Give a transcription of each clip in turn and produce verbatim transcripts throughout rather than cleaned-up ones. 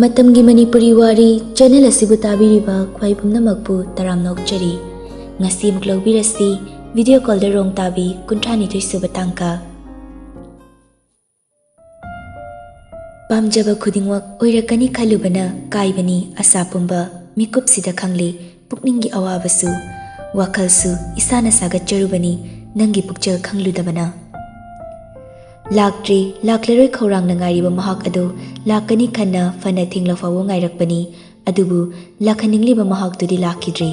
ꯃꯇꯝꯒꯤ ꯃꯅꯤꯄꯨꯔꯤ ꯋꯥꯔꯤ ꯆꯦꯅꯦꯜ ꯑꯁꯤꯕꯨ ꯇꯥꯕꯤꯔꯤꯕ ꯈ꯭ꯋꯥꯏ ꯄꯨꯝꯅꯃꯛꯄꯨ ꯇꯔꯥꯝꯅ ꯑꯣꯛꯆꯔꯤ꯫ ꯉꯁꯤ ꯑꯃꯨꯛ ꯂꯧꯕꯤꯔꯁꯤ ꯚꯤꯗꯤꯑꯣ ꯀꯣꯜꯗ ꯔꯣꯡ ꯇꯥꯕꯤ ꯀꯨꯟꯊ꯭ꯔꯥ ꯅꯤꯊꯣꯏ ꯁꯨꯕ ꯇꯥꯡꯀꯛ꯫ ꯄꯥꯝꯖꯕ ꯈꯨꯗꯤꯡꯃꯛ ꯑꯣꯏꯔꯛꯀꯅꯤ ꯈꯜꯂꯨꯕꯅ ꯀꯥꯏꯕꯅꯤ ꯑꯁꯥ ꯄꯨꯝꯕ꯫ ꯃꯤꯀꯨꯞꯁꯤꯗ ꯈꯪꯂꯤ ꯄꯨꯛꯅꯤꯡꯒꯤ ꯑꯋꯥꯕꯁꯨ꯫ ꯋꯥꯈꯜꯁꯨ ꯏꯁꯥꯅ ꯁꯥꯒꯠꯆꯔꯨꯕꯅꯤ ꯅꯪꯒꯤ ꯄꯨꯛꯆꯦꯜ ꯈꯪꯂꯨꯗꯕꯅ꯫ ꯂꯥꯛꯇ꯭ꯔꯤ, ꯂꯥꯛꯂꯔꯣꯏ ꯈꯧꯔꯥꯡꯅ ꯉꯥꯏꯔꯤꯕ ꯃꯍꯥꯛ ꯑꯗꯨ ꯂꯥꯛꯀꯅꯤ ꯈꯟꯅ ꯐꯅ ꯊꯦꯡꯂ ꯐꯥꯎꯕ ꯉꯥꯏꯔꯛꯄꯅꯤ꯫ ꯑꯗꯨꯕꯨ ꯂꯥꯛꯍꯟꯅꯤꯡꯂꯤꯕ ꯃꯍꯥꯛꯇꯨꯗꯤ ꯂꯥꯛꯈꯤꯗ꯭ꯔꯤ꯫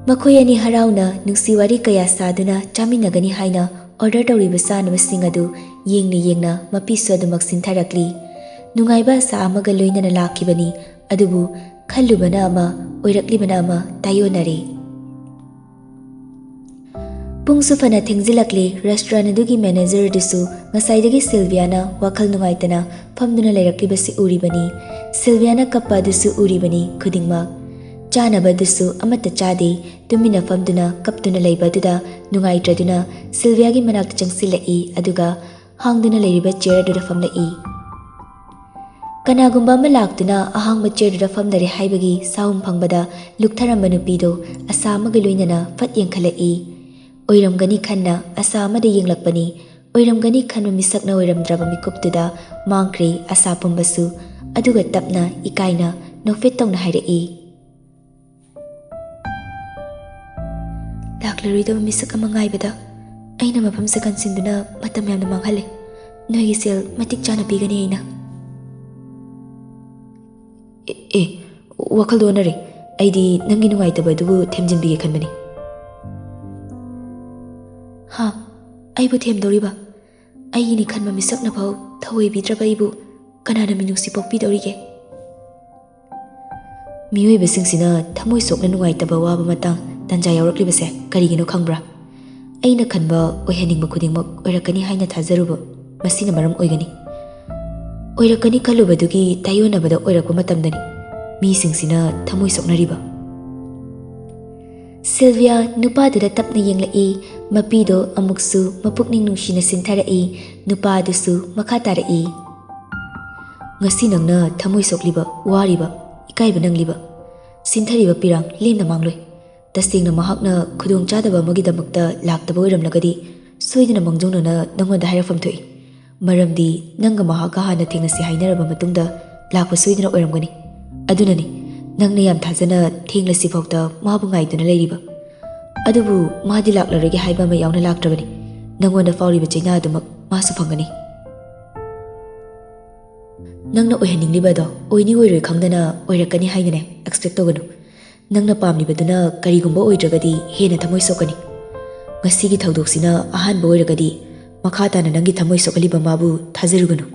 ꯃꯈꯣꯏ ꯑꯅꯤ ꯍꯔꯥꯎꯅ ꯅꯨꯡꯁꯤ ꯋꯥꯔꯤ ꯀꯌꯥ ꯁꯥꯗꯨꯅ ꯆꯥꯃꯤꯟꯅꯒꯅꯤ ꯍꯥꯏꯅ ꯑꯣꯔꯗꯔ ꯇꯧꯔꯤꯕ ꯆꯥꯅꯕꯁꯤꯡ ꯑꯗꯨ ꯌꯦꯡꯅ ꯌꯦꯡꯅ ꯃꯄꯤꯁꯨ ꯑꯗꯨꯃꯛ ꯁꯤꯟꯊꯔꯛꯂꯤ꯫ ꯅꯨꯡꯉꯥꯏꯕ ꯑꯁꯥ ꯑꯃꯒ ꯂꯣꯏꯅꯅ ꯂꯥꯛꯈꯤꯕꯅꯤ, ꯑꯗꯨꯕꯨ ꯈꯜꯂꯨꯕꯅ ꯑꯃ, ꯑꯣꯏꯔꯛꯂꯤꯕꯅ ꯑꯃ ꯇꯥꯏꯑꯣꯟꯅꯔꯦ꯫ ꯄꯨꯡꯁꯨ ꯐꯅ ꯊꯦꯡꯖꯤꯜꯂꯛꯂꯦ꯫ ꯔꯦꯁꯇꯨꯔꯦꯟ ꯑꯗꯨꯒꯤ ꯃꯦꯅꯦꯖꯔ ꯑꯗꯨꯁꯨ ꯉꯁꯥꯏꯗꯒꯤ ꯁꯤꯜꯚꯤꯌꯥꯅ ꯋꯥꯈꯜ ꯅꯨꯡꯉꯥꯏꯇꯅ ꯐꯝꯗꯨꯅ ꯂꯩꯔꯛꯂꯤꯕꯁꯤ ꯎꯔꯤꯕꯅꯤ꯫ ꯁꯤꯜꯚꯤꯌꯥꯅ ꯀꯞꯄ ꯑꯗꯨꯁꯨ ꯎꯔꯤꯕꯅꯤ ꯈꯨꯗꯤꯡꯃꯛ꯫ ꯆꯥꯅꯕ ꯑꯗꯨꯁꯨ ꯑꯃꯠꯇ ꯆꯥꯗꯦ꯫ ꯇꯨꯃꯤꯟꯅ ꯐꯝꯗꯨꯅ ꯀꯞꯇꯨꯅ ꯂꯩꯕ ꯑꯗꯨꯗ ꯅꯨꯡꯉꯥꯏꯇ꯭ꯔꯗꯨꯅ ꯁꯤꯜꯚꯤꯌꯥꯒꯤ ꯃꯅꯥꯛꯇ ꯆꯪꯁꯤꯜꯂꯛꯏ, ꯑꯗꯨꯒ ꯍꯥꯡꯗꯨꯅ ꯂꯩꯔꯤꯕ ꯆꯤꯌꯔ ꯑꯗꯨꯗ ꯐꯝꯂꯛꯏ꯫ ꯀꯅꯥꯒꯨꯝꯕ ꯑꯃ ꯂꯥꯛꯇꯨꯅ ꯑꯍꯥꯡꯕ ꯆꯤꯌꯔꯗꯨꯗ ꯐꯝꯗꯔꯦ ꯍꯥꯏꯕꯒꯤ ꯁꯥꯍꯨꯝ ꯐꯪꯕꯗ ꯂꯨꯛꯊꯔꯝꯕ ꯅꯨꯄꯤꯗꯣ ꯑꯁꯥ ꯑꯃꯒ ꯂꯣꯏꯅꯅ ꯐꯠ ꯌꯦꯡꯈꯠꯂꯛꯏ꯫ ꯑꯣꯏꯔꯝꯒꯅꯤ ꯈꯟꯅ ꯑꯁꯥ ꯑꯃꯗ ꯌꯦꯡꯂꯛꯄꯅꯤ꯫ ꯑꯣꯏꯔꯝꯒꯅꯤ ꯈꯟꯕ ꯃꯤꯁꯛꯅ ꯑꯣꯏꯔꯝꯗ꯭ꯔꯕ ꯃꯤꯀꯨꯞꯇꯨꯗ ꯃꯥꯡꯈ꯭ꯔꯦ ꯑꯁꯥ ꯄꯨꯝꯕꯁꯨ꯫ ꯑꯗꯨꯒ ꯇꯞꯅ, ꯏꯀꯥꯏꯅ, ꯅꯣꯛꯐꯦꯠ ꯇꯧꯅ ꯍꯥꯏꯔꯛꯏ, "ꯂꯥꯛꯂꯔꯣꯏꯗꯕ ꯃꯤꯁꯛ ꯑꯃ ꯉꯥꯏꯕꯗ ꯑꯩꯅ ꯃꯐꯝꯁꯦ ꯀꯟꯁꯤꯟꯗꯨꯅ ꯃꯇꯝ ꯌꯥꯝꯅ ꯃꯥꯡꯍꯜꯂꯦ꯫ ꯅꯣꯏꯒꯤ ꯁꯦꯜ ꯃꯇꯤꯛ ꯆꯥꯅ ꯄꯤꯒꯅꯤ ꯑꯩꯅ꯫" "ꯑꯦ, ꯑꯦ, ꯋꯥꯈꯜꯗꯣ ꯑꯣꯟꯅꯔꯦ꯫ ꯑꯩꯗꯤ ꯅꯪꯒꯤ ꯅꯨꯡꯉꯥꯏꯇꯕ ꯑꯗꯨꯕꯨ ꯊꯦꯝꯖꯤꯟꯕꯤꯒꯦ ꯈꯟꯕꯅꯤ꯫" "ꯍꯥ? ꯑꯩꯕꯨ ꯊꯦꯝꯗꯧꯔꯤꯕ? ꯑꯩꯒꯤꯅꯤ ꯈꯟꯕ ꯃꯤꯁꯛꯅ ꯐꯥꯎ ꯊꯧꯑꯣꯏꯕꯤꯗ꯭ꯔꯕ ꯑꯩꯕꯨ ꯀꯅꯥꯅ ꯃꯤꯅꯨꯡꯁꯤ ꯄꯣꯛꯄꯤꯗꯧꯔꯤꯒꯦ?" ꯃꯤꯑꯣꯏꯕꯁꯤꯡꯁꯤꯅ ꯊꯃꯣꯏ ꯁꯣꯛꯅ ꯅꯨꯡꯉꯥꯏꯇꯕ ꯋꯥꯕ ꯃꯇꯥꯡ ꯇꯥꯟꯖꯥ ꯌꯥꯎꯔꯛꯂꯤꯕꯁꯦ ꯀꯔꯤꯒꯤꯅꯣ ꯈꯪꯕ꯭ꯔꯥ? ꯑꯩꯅ ꯈꯟꯕ ꯑꯣꯏꯍꯟꯅꯤꯡꯕ ꯈꯨꯗꯤꯡꯃꯛ ꯑꯣꯏꯔꯛꯀꯅꯤ ꯍꯥꯏꯅ ꯊꯥꯖꯔꯨꯕ, ꯃꯁꯤꯅ ꯃꯔꯝ ꯑꯣꯏꯒꯅꯤ꯫ ꯑꯣꯏꯔꯛꯀꯅꯤ ꯈꯜꯂꯨꯕꯗꯨꯒꯤ ꯇꯥꯏꯑꯣꯟꯅꯕꯗ ꯑꯣꯏꯔꯛꯄ ꯃꯇꯝꯗꯅꯤ ꯃꯤꯁꯤꯡꯁꯤꯅ ꯊꯃꯣꯏ ꯁꯣꯛꯅꯔꯤꯕ꯫ ꯁꯤꯜꯚꯤꯌꯥ ꯅꯨꯄꯥꯗꯨꯗ ꯇꯞꯅ ꯌꯦꯡꯂꯛꯏ꯫ ꯃꯄꯤꯗꯣ ꯑꯃꯨꯛꯁꯨ ꯃꯄꯨꯛꯅꯤꯡ ꯅꯨꯡꯁꯤꯅ ꯁꯤꯟꯊꯔꯛꯏ꯫ ꯅꯨꯄꯥ ꯑꯗꯨꯁꯨ ꯃꯈꯥ ꯇꯥꯔꯛꯏ, ꯉꯁꯤ ꯅꯪꯅ ꯊꯃꯣꯏ ꯁꯣꯛꯂꯤꯕ, ꯋꯥꯔꯤꯕ, ꯏꯀꯥꯏꯕ ꯅꯪꯂꯤꯕ, ꯁꯤꯟꯊꯔꯤꯕ ꯄꯤꯔꯥꯡ ꯂꯦꯝꯅ ꯃꯥꯡꯂꯣꯏ꯫ ꯇꯁꯦꯡꯅ ꯃꯍꯥꯛꯅ ꯈꯨꯗꯣꯡꯆꯥꯗꯕ ꯑꯃꯒꯤꯗꯃꯛꯇ ꯂꯥꯛꯇꯕ ꯑꯣꯏꯔꯝꯂꯒꯗꯤ, ꯁꯣꯏꯗꯅ ꯃꯥꯡꯖꯧꯅꯅ ꯅꯪꯉꯣꯟꯗ ꯍꯥꯏꯔꯛꯐꯝ ꯊꯣꯛꯏ꯫ ꯃꯔꯝꯗꯤ ꯅꯪꯒ ꯃꯍꯥꯛꯀ ꯍꯥꯟꯅ ꯊꯦꯡꯅꯁꯤ ꯍꯥꯏꯅꯔꯕ ꯃꯇꯨꯡꯗ ꯂꯥꯛꯄ ꯁꯣꯏꯗꯅ ꯑꯣꯏꯔꯝꯒꯅꯤ꯫ ꯑꯗꯨꯅꯅꯤ ꯅꯪꯅ ꯌꯥꯝ ꯊꯥꯖꯅ ꯊꯦꯡꯂꯁꯤ ꯐꯥꯎꯗ ꯃꯥꯕꯨ ꯉꯥꯏꯗꯨꯅ ꯂꯩꯔꯤꯕ꯫ ꯑꯗꯨꯕꯨ ꯃꯥꯗꯤ ꯂꯥꯛꯂꯔꯣꯏꯒꯦ ꯍꯥꯏꯕ ꯑꯃ ꯌꯥꯎꯅ ꯂꯥꯛꯇ꯭ꯔꯕꯅꯤ꯫ ꯅꯪꯉꯣꯟꯗ ꯐꯥꯎꯔꯤꯕ ꯆꯩꯅꯥ ꯑꯗꯨꯃꯛ ꯃꯥꯁꯨ ꯐꯪꯒꯅꯤ꯫ ꯅꯪꯅ ꯑꯣꯏꯍꯟꯅꯤꯡꯂꯤꯕ ꯑꯗꯣ ꯑꯣꯏꯅꯤ ꯑꯣꯏꯔꯣꯏ ꯈꯪꯗꯅ ꯑꯣꯏꯔꯛꯀꯅꯤ ꯍꯥꯏꯅꯅꯦ expect ꯇꯧꯒꯅꯨ꯫ ꯅꯪꯅ ꯄꯥꯝꯂꯤꯕꯗꯨꯅ ꯀꯔꯤꯒꯨꯝꯕ ꯑꯣꯏꯗ꯭ꯔꯒꯗꯤ ꯍꯦꯟꯅ ꯊꯃꯣꯏ ꯁꯣꯛꯀꯅꯤ꯫ ꯉꯁꯤꯒꯤ ꯊꯧꯗꯣꯛꯁꯤꯅ ꯑꯍꯥꯟꯕ ꯑꯣꯏꯔꯒꯗꯤ, ꯃꯈꯥ ꯇꯥꯅ ꯅꯪꯒꯤ ꯊꯃꯣꯏ ꯁꯣꯛꯍꯜꯂꯤꯕ ꯃꯥꯕꯨ ꯊꯥꯖꯔꯨꯒꯅꯨ꯫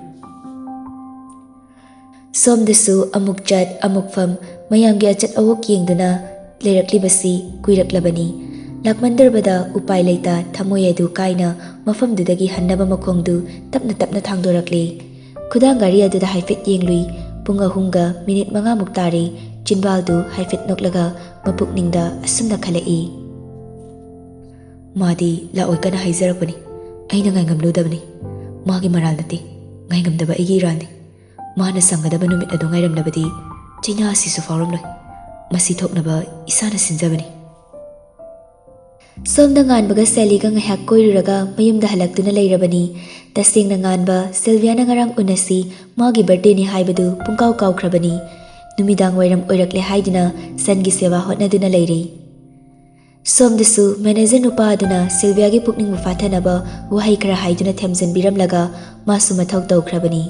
ꯁꯣꯝꯗꯁꯨ ꯑꯃꯨꯛ ꯆꯠ, ꯑꯃꯨꯛ ꯐꯝ, ꯃꯌꯥꯝꯒꯤ ꯑꯆꯠ ꯑꯋꯣꯛ ꯌꯦꯡꯗꯨꯅ ꯂꯩꯔꯛꯂꯤꯕꯁꯤ ꯀꯨꯏꯔꯛꯂꯕꯅꯤ꯫ ꯂꯥꯛꯃꯟꯗ꯭ꯔꯕꯗ ꯎꯄꯥꯏ ꯂꯩꯇ ꯊꯃꯣꯏ ꯑꯗꯨ ꯀꯥꯏꯅ ꯃꯐꯝꯗꯨꯗꯒꯤ ꯍꯟꯅꯕ ꯃꯈꯣꯡꯗꯨ ꯇꯞꯅ ꯇꯞꯅ ꯊꯥꯡꯗꯣꯔꯛꯂꯤ꯫ ꯈꯨꯗꯥꯡ ꯒꯥꯔꯤ ꯑꯗꯨꯗ ꯍꯥꯏꯐꯦꯠ ꯌꯦꯡꯂꯨꯏ꯫ ꯄꯨꯡ ꯑꯍꯨꯝꯒ ꯃꯤꯅꯤꯠ ꯃꯉꯥꯃꯨꯛ ꯇꯥꯔꯦ꯫ ꯆꯤꯟꯕꯥꯜꯗꯨ ꯍꯥꯏꯐꯦꯠ ꯅꯣꯛꯂꯒ ꯃꯄꯨꯛꯅꯤꯡꯗ ꯑꯁꯨꯝꯅ ꯈꯜꯂꯛꯏ꯫ ꯃꯥꯗꯤ ꯂꯥꯛꯑꯣꯏ ꯀꯟꯅ ꯍꯥꯏꯖꯔꯛꯄꯅꯤ꯫ ꯑꯩꯅ ꯉꯥꯏꯉꯝꯂꯨꯗꯕꯅꯤ꯫ ꯃꯥꯒꯤ ꯃꯔꯥꯜ ꯅꯠꯇꯦ, ꯉꯥꯏꯉꯝꯗꯕ ꯑꯩꯒꯤ ꯏꯔꯥꯜꯅꯤ꯫ ꯃꯥꯅ ꯁꯪꯒꯗꯕ ꯅꯨꯃꯤꯠ ꯑꯗꯨ ꯉꯥꯏꯔꯝꯂꯕꯗꯤ ꯆꯩꯅꯥ ꯑꯁꯤꯁꯨ ꯐꯥꯎꯔꯝꯂꯣꯏ꯫ ꯃꯁꯤ ꯊꯣꯛꯅꯕ ꯏꯁꯥꯅ ꯁꯤꯟꯖꯕꯅꯤ꯫ ꯁꯣꯝꯗ ꯉꯥꯟꯕꯒ ꯁꯦꯂꯤꯒ ꯉꯥꯏꯍꯥꯛ ꯀꯣꯏꯔꯨꯔꯒ ꯃꯌꯨꯝꯗ ꯍꯜꯂꯛꯇꯨꯅ ꯂꯩꯔꯕꯅꯤ꯫ ꯇꯁꯦꯡꯅ ꯉꯥꯟꯕ, ꯁꯤꯜꯚꯤꯌꯥꯅ ꯉꯔꯥꯡ ꯎꯅꯁꯤ, ꯃꯥꯒꯤ ꯕꯥꯔꯗꯦꯅꯤ ꯍꯥꯏꯕꯗꯨ ꯄꯨꯡꯀꯥꯎ ꯀꯥꯎꯈ꯭ꯔꯕꯅꯤ꯫ ꯅꯨꯃꯤꯗꯥꯡ ꯋꯥꯏꯔꯝ ꯑꯣꯏꯔꯛꯂꯦ ꯍꯥꯏꯗꯨꯅ ꯁꯟꯒꯤ ꯁꯦꯕꯥ ꯍꯣꯠꯅꯗꯨꯅ ꯂꯩꯔꯤ꯫ ꯁꯣꯝꯗꯁꯨ ꯃꯦꯅꯦꯖꯔ ꯅꯨꯄꯥ ꯑꯗꯨꯅ ꯁꯤꯜꯚꯤꯌꯥꯒꯤ ꯄꯨꯛꯅꯤꯡꯕꯨ ꯐꯥꯊꯅꯕ ꯋꯥꯍꯩ ꯈꯔ ꯍꯥꯏꯗꯨꯅ ꯊꯦꯝꯖꯤꯟꯕꯤꯔꯝꯂꯒ ꯃꯥꯁꯨ ꯃꯊꯧ ꯇꯧꯈ꯭ꯔꯕꯅꯤ꯫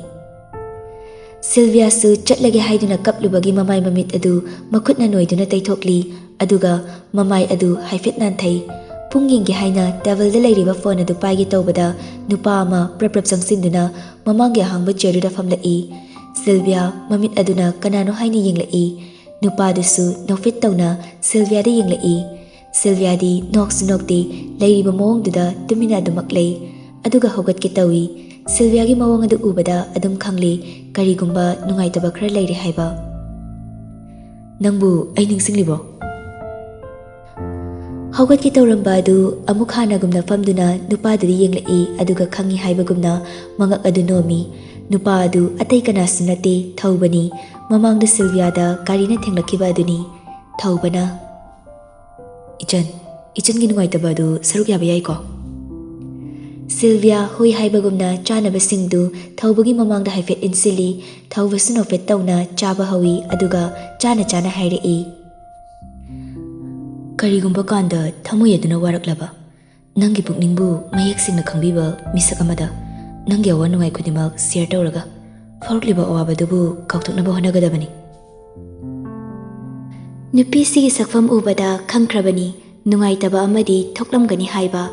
ꯁꯤꯜꯚꯤꯌꯥꯁꯨ ꯆꯠꯂꯒꯦ ꯍꯥꯏꯗꯨꯅ ꯀꯞꯂꯨꯕꯒꯤ ꯃꯃꯥꯏ ꯃꯃꯤꯠ ꯑꯗꯨ ꯃꯈꯨꯠꯅ ꯅꯣꯏꯗꯨꯅ ꯇꯩꯊꯣꯛꯂꯤ, ꯑꯗꯨꯒ ꯃꯃꯥꯏ ꯑꯗꯨ ꯍꯥꯏꯐꯦꯠ ꯅꯥꯟꯊꯩ꯫ ꯄꯨꯡ ꯌꯦꯡꯒꯦ ꯍꯥꯏꯅ ꯇꯦꯕꯜꯗ ꯂꯩꯔꯤꯕ ꯐꯣꯟ ꯑꯗꯨ ꯄꯥꯏꯒꯦ ꯇꯧꯕꯗ ꯅꯨꯄꯥ ꯑꯃ ꯄ꯭ꯔꯞ ꯄ꯭ꯔꯞ ꯆꯪꯁꯤꯟꯗꯨꯅ ꯃꯃꯥꯡꯒꯤ ꯑꯍꯥꯡꯕ ꯆꯤꯌꯔꯗꯨꯗ ꯐꯝꯂꯛꯏ꯫ ꯁꯤꯜꯚꯤꯌꯥ ꯃꯃꯤꯠ ꯑꯗꯨꯅ ꯀꯅꯥꯅꯣ ꯍꯥꯏꯅ ꯌꯦꯡꯂꯛꯏ꯫ ꯅꯨꯄꯥꯗꯨꯁꯨ ꯅꯣꯛꯐꯦꯠ ꯇꯧꯅ ꯁꯤꯜꯚꯤꯌꯥꯗ ꯌꯦꯡꯂꯛꯏ꯫ ꯁꯤꯜꯚꯤꯌꯥꯗꯤ ꯅꯣꯛꯁꯨ ꯅꯣꯛꯇꯦ, ꯂꯩꯔꯤꯕ ꯃꯑꯣꯡꯗꯨꯗ ꯇꯨꯃꯤꯟꯅ ꯑꯗꯨꯃꯛ ꯂꯩ꯫ ꯑꯗꯨꯒ ꯍꯧꯒꯠꯀꯦ ꯇꯧꯏ꯫ ꯁꯤꯜꯚꯤꯌꯥꯒꯤ ꯃꯑꯣꯡ ꯑꯗꯨ ꯎꯕꯗ ꯑꯗꯨꯝ ꯈꯪꯂꯦ, ꯀꯔꯤꯒꯨꯝꯕ ꯅꯨꯡꯉꯥꯏꯇꯕ ꯈꯔ ꯂꯩꯔꯦ ꯍꯥꯏꯕ꯫ "ꯅꯪꯕꯨ ꯑꯩ ꯅꯤꯡꯁꯤꯡꯂꯤꯕꯣ?" ꯍꯧꯒꯠꯀꯦ ꯇꯧꯔꯝꯕ ꯑꯗꯨ ꯑꯃꯨꯛ ꯍꯥꯟꯅꯒꯨꯝꯅ ꯐꯝꯗꯨꯅ ꯅꯨꯄꯥꯗꯨꯗ ꯌꯦꯡꯂꯛꯏ, ꯑꯗꯨꯒ ꯈꯪꯏ ꯍꯥꯏꯕꯒꯨꯝꯅ ꯃꯉꯛ ꯑꯗꯨ ꯅꯣꯝꯃꯤ꯫ ꯅꯨꯄꯥ ꯑꯗꯨ ꯑꯇꯩ ꯀꯅꯥꯁꯨ ꯅꯠꯇꯦ, ꯊꯧꯕꯅꯤ꯫ ꯃꯃꯥꯡꯗ ꯁꯤꯜꯚꯤꯌꯥꯗ ꯒꯥꯔꯤꯅ ꯊꯦꯡꯂꯛꯈꯤꯕ ꯑꯗꯨꯅꯤ꯫ ꯊꯧꯕꯅ, "ꯏꯆꯟ, ꯏꯆꯟꯒꯤ ꯅꯨꯡꯉꯥꯏꯇꯕ ꯑꯗꯨ ꯁꯔꯨꯛ ꯌꯥꯕ ꯌꯥꯏꯀꯣ?" ꯁꯤꯜꯚꯤꯌꯥ ꯍꯣꯏ ꯍꯥꯏꯕꯒꯨꯝꯅ ꯆꯥꯅꯕꯁꯤꯡꯗꯨ ꯊꯧꯕꯒꯤ ꯃꯃꯥꯡꯗ ꯍꯥꯏꯐꯦꯠ ꯏꯟꯁꯤꯜꯂꯤ꯫ ꯊꯧꯕꯁꯨ ꯅꯣꯛꯐꯦꯠ ꯇꯧꯅ ꯆꯥꯕ ꯍꯧꯏ, ꯑꯗꯨꯒ ꯆꯥꯅ ꯆꯥꯅ ꯍꯥꯏꯔꯛꯏ, "ꯀꯔꯤꯒꯨꯝꯕ ꯀꯥꯟꯗ ꯊꯃꯣꯏ ꯑꯗꯨꯅ ꯋꯥꯔꯛꯂꯕ, ꯅꯪꯒꯤ ꯄꯨꯛꯅꯤꯡꯕꯨ ꯃꯌꯦꯛ ꯁꯦꯡꯅ ꯈꯪꯕꯤꯕ ꯃꯤꯁꯛ ꯑꯃꯗ ꯅꯪꯒꯤ ꯑꯋꯥ ꯅꯨꯡꯉꯥꯏ ꯈꯨꯗꯤꯡꯃꯛ ꯁꯤꯌꯔ ꯇꯧꯔꯒ ꯐꯥꯎꯔꯛꯂꯤꯕ ꯑꯋꯥꯕꯗꯨꯕꯨ ꯀꯥꯎꯊꯣꯛꯅꯕ ꯍꯣꯠꯅꯒꯗꯕꯅꯤ꯫" ꯅꯨꯄꯤꯁꯤꯒꯤ ꯁꯛꯐꯝ ꯎꯕꯗ ꯈꯪꯈ꯭ꯔꯕꯅꯤ, ꯅꯨꯡꯉꯥꯏꯇꯕ ꯑꯃꯗꯤ ꯊꯣꯛꯂꯝꯒꯅꯤ ꯍꯥꯏꯕ꯫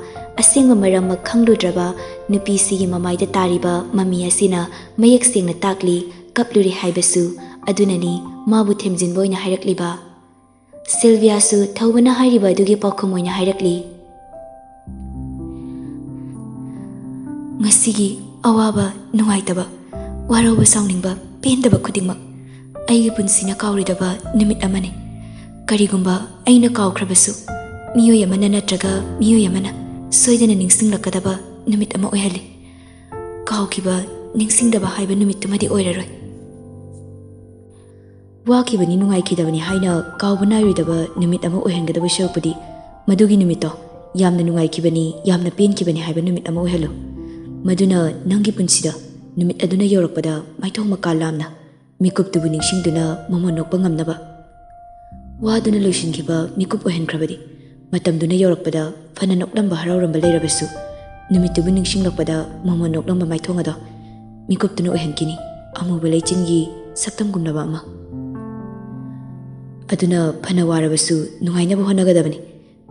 ꯑꯁꯦꯡꯕ ꯃꯔꯝꯃꯛ ꯈꯪꯂꯨꯗ꯭ꯔꯕ ꯅꯨꯄꯤꯁꯤꯒꯤ ꯃꯃꯥꯏꯗ ꯇꯥꯔꯤꯕ ꯃꯃꯤ ꯑꯁꯤꯅ ꯃꯌꯦꯛ ꯁꯦꯡꯅ ꯇꯥꯛꯂꯤ, ꯀꯞꯂꯨꯔꯦ ꯍꯥꯏꯕꯁꯨ꯫ ꯑꯗꯨꯅꯅꯤ ꯃꯥꯕꯨ ꯊꯦꯝꯖꯤꯟꯕ ꯑꯣꯏꯅ ꯍꯥꯏꯔꯛꯂꯤꯕ꯫ ꯁꯤꯜꯚꯤꯌꯥꯁꯨ ꯊꯧꯕꯅ ꯍꯥꯏꯔꯤꯕ ꯑꯗꯨꯒꯤ ꯄꯥꯎꯈꯨꯝ ꯑꯣꯏꯅ ꯍꯥꯏꯔꯛꯂꯤ, "ꯉꯁꯤꯒꯤ ꯑꯋꯥꯕ, ꯅꯨꯡꯉꯥꯏꯇꯕ, ꯋꯥꯔꯧꯕ, ꯁꯥꯎꯅꯤꯡꯕ, ꯄꯦꯟꯗꯕ ꯈꯨꯗꯤꯡꯃꯛ ꯑꯩꯒꯤ ꯄꯨꯟꯁꯤꯅ ꯀꯥꯎꯔꯣꯏꯗꯕ ꯅꯨꯃꯤꯠ ꯑꯃꯅꯤ꯫ ꯀꯔꯤꯒꯨꯝꯕ ꯑꯩꯅ ꯀꯥꯎꯈ꯭ꯔꯕꯁꯨ, ꯃꯤꯑꯣꯏ ꯑꯃꯅ ꯅꯠꯇ꯭ꯔꯒ ꯃꯤꯑꯣꯏ ꯑꯃꯅ ꯁꯣꯏꯗꯅ ꯅꯤꯡꯁꯤꯡꯂꯛꯀꯗꯕ ꯅꯨꯃꯤꯠ ꯑꯃ ꯑꯣꯏꯍꯜꯂꯤ꯫ ꯀꯥꯎꯈꯤꯕ, ꯅꯤꯡꯁꯤꯡꯗꯕ ꯍꯥꯏꯕ ꯅꯨꯃꯤꯠꯇꯨꯃꯗꯤ ꯑꯣꯏꯔꯔꯣꯏ꯫" ꯋꯥꯈꯤꯕꯅꯤ, ꯅꯨꯡꯉꯥꯏꯈꯤꯗꯕꯅꯤ ꯍꯥꯏꯅ ꯀꯥꯎꯕ ꯅꯥꯏꯔꯣꯏꯗꯕ ꯅꯨꯃꯤꯠ ꯑꯃ ꯑꯣꯏꯍꯟꯒꯗꯕ ꯁꯔꯨꯛꯄꯨꯗꯤ, ꯃꯗꯨꯒꯤ ꯅꯨꯃꯤꯠꯇꯣ ꯌꯥꯝꯅ ꯅꯨꯡꯉꯥꯏꯈꯤꯕꯅꯤ, ꯌꯥꯝꯅ ꯄꯦꯟꯈꯤꯕꯅꯤ ꯍꯥꯏꯕ ꯅꯨꯃꯤꯠ ꯑꯃ ꯑꯣꯏꯍꯜꯂꯨ꯫ ꯃꯗꯨꯅ ꯅꯪꯒꯤ ꯄꯨꯟꯁꯤꯗ ꯅꯨꯃꯤꯠ ꯑꯗꯨꯅ ꯌꯧꯔꯛꯄꯗ ꯃꯥꯏꯊꯣꯡ ꯃꯀꯥ ꯂꯥꯝꯅ ꯃꯤꯀꯨꯞꯇꯨꯕꯨ ꯅꯤꯡꯁꯤꯡꯗꯨꯅ ꯃꯃꯣꯟ ꯅꯣꯛꯄ ꯉꯝꯅꯕ꯫ ꯋꯥꯗꯨꯅ ꯂꯣꯏꯁꯤꯟꯈꯤꯕ ꯃꯤꯀꯨꯞ ꯑꯣꯏꯍꯟꯈ꯭ꯔꯕꯗꯤ, ꯃꯇꯝꯗꯨꯅ ꯌꯧꯔꯛꯄꯗ ꯐꯅ ꯅꯣꯛꯂꯝꯕ, ꯍꯔꯥꯎꯔꯝꯕ ꯂꯩꯔꯕꯁꯨ, ꯅꯨꯃꯤꯠꯇꯨꯕꯨ ꯅꯤꯡꯁꯤꯡꯂꯛꯄꯗ ꯃꯃꯣꯟ ꯅꯣꯛꯂꯝꯕ ꯃꯥꯏꯊꯣꯡ ꯑꯗꯣ ꯃꯤꯀꯨꯞꯇꯨꯅ ꯑꯣꯏꯍꯟꯈꯤꯅꯤ, ꯑꯃꯨꯕ ꯂꯩꯆꯤꯟꯒꯤ ꯁꯛꯇꯝꯒꯨꯝꯂꯕ ꯑꯃ꯫ ꯑꯗꯨꯅ ꯐꯅ ꯋꯥꯔꯕꯁꯨ ꯅꯨꯡꯉꯥꯏꯅꯕ ꯍꯣꯠꯅꯒꯗꯕꯅꯤ꯫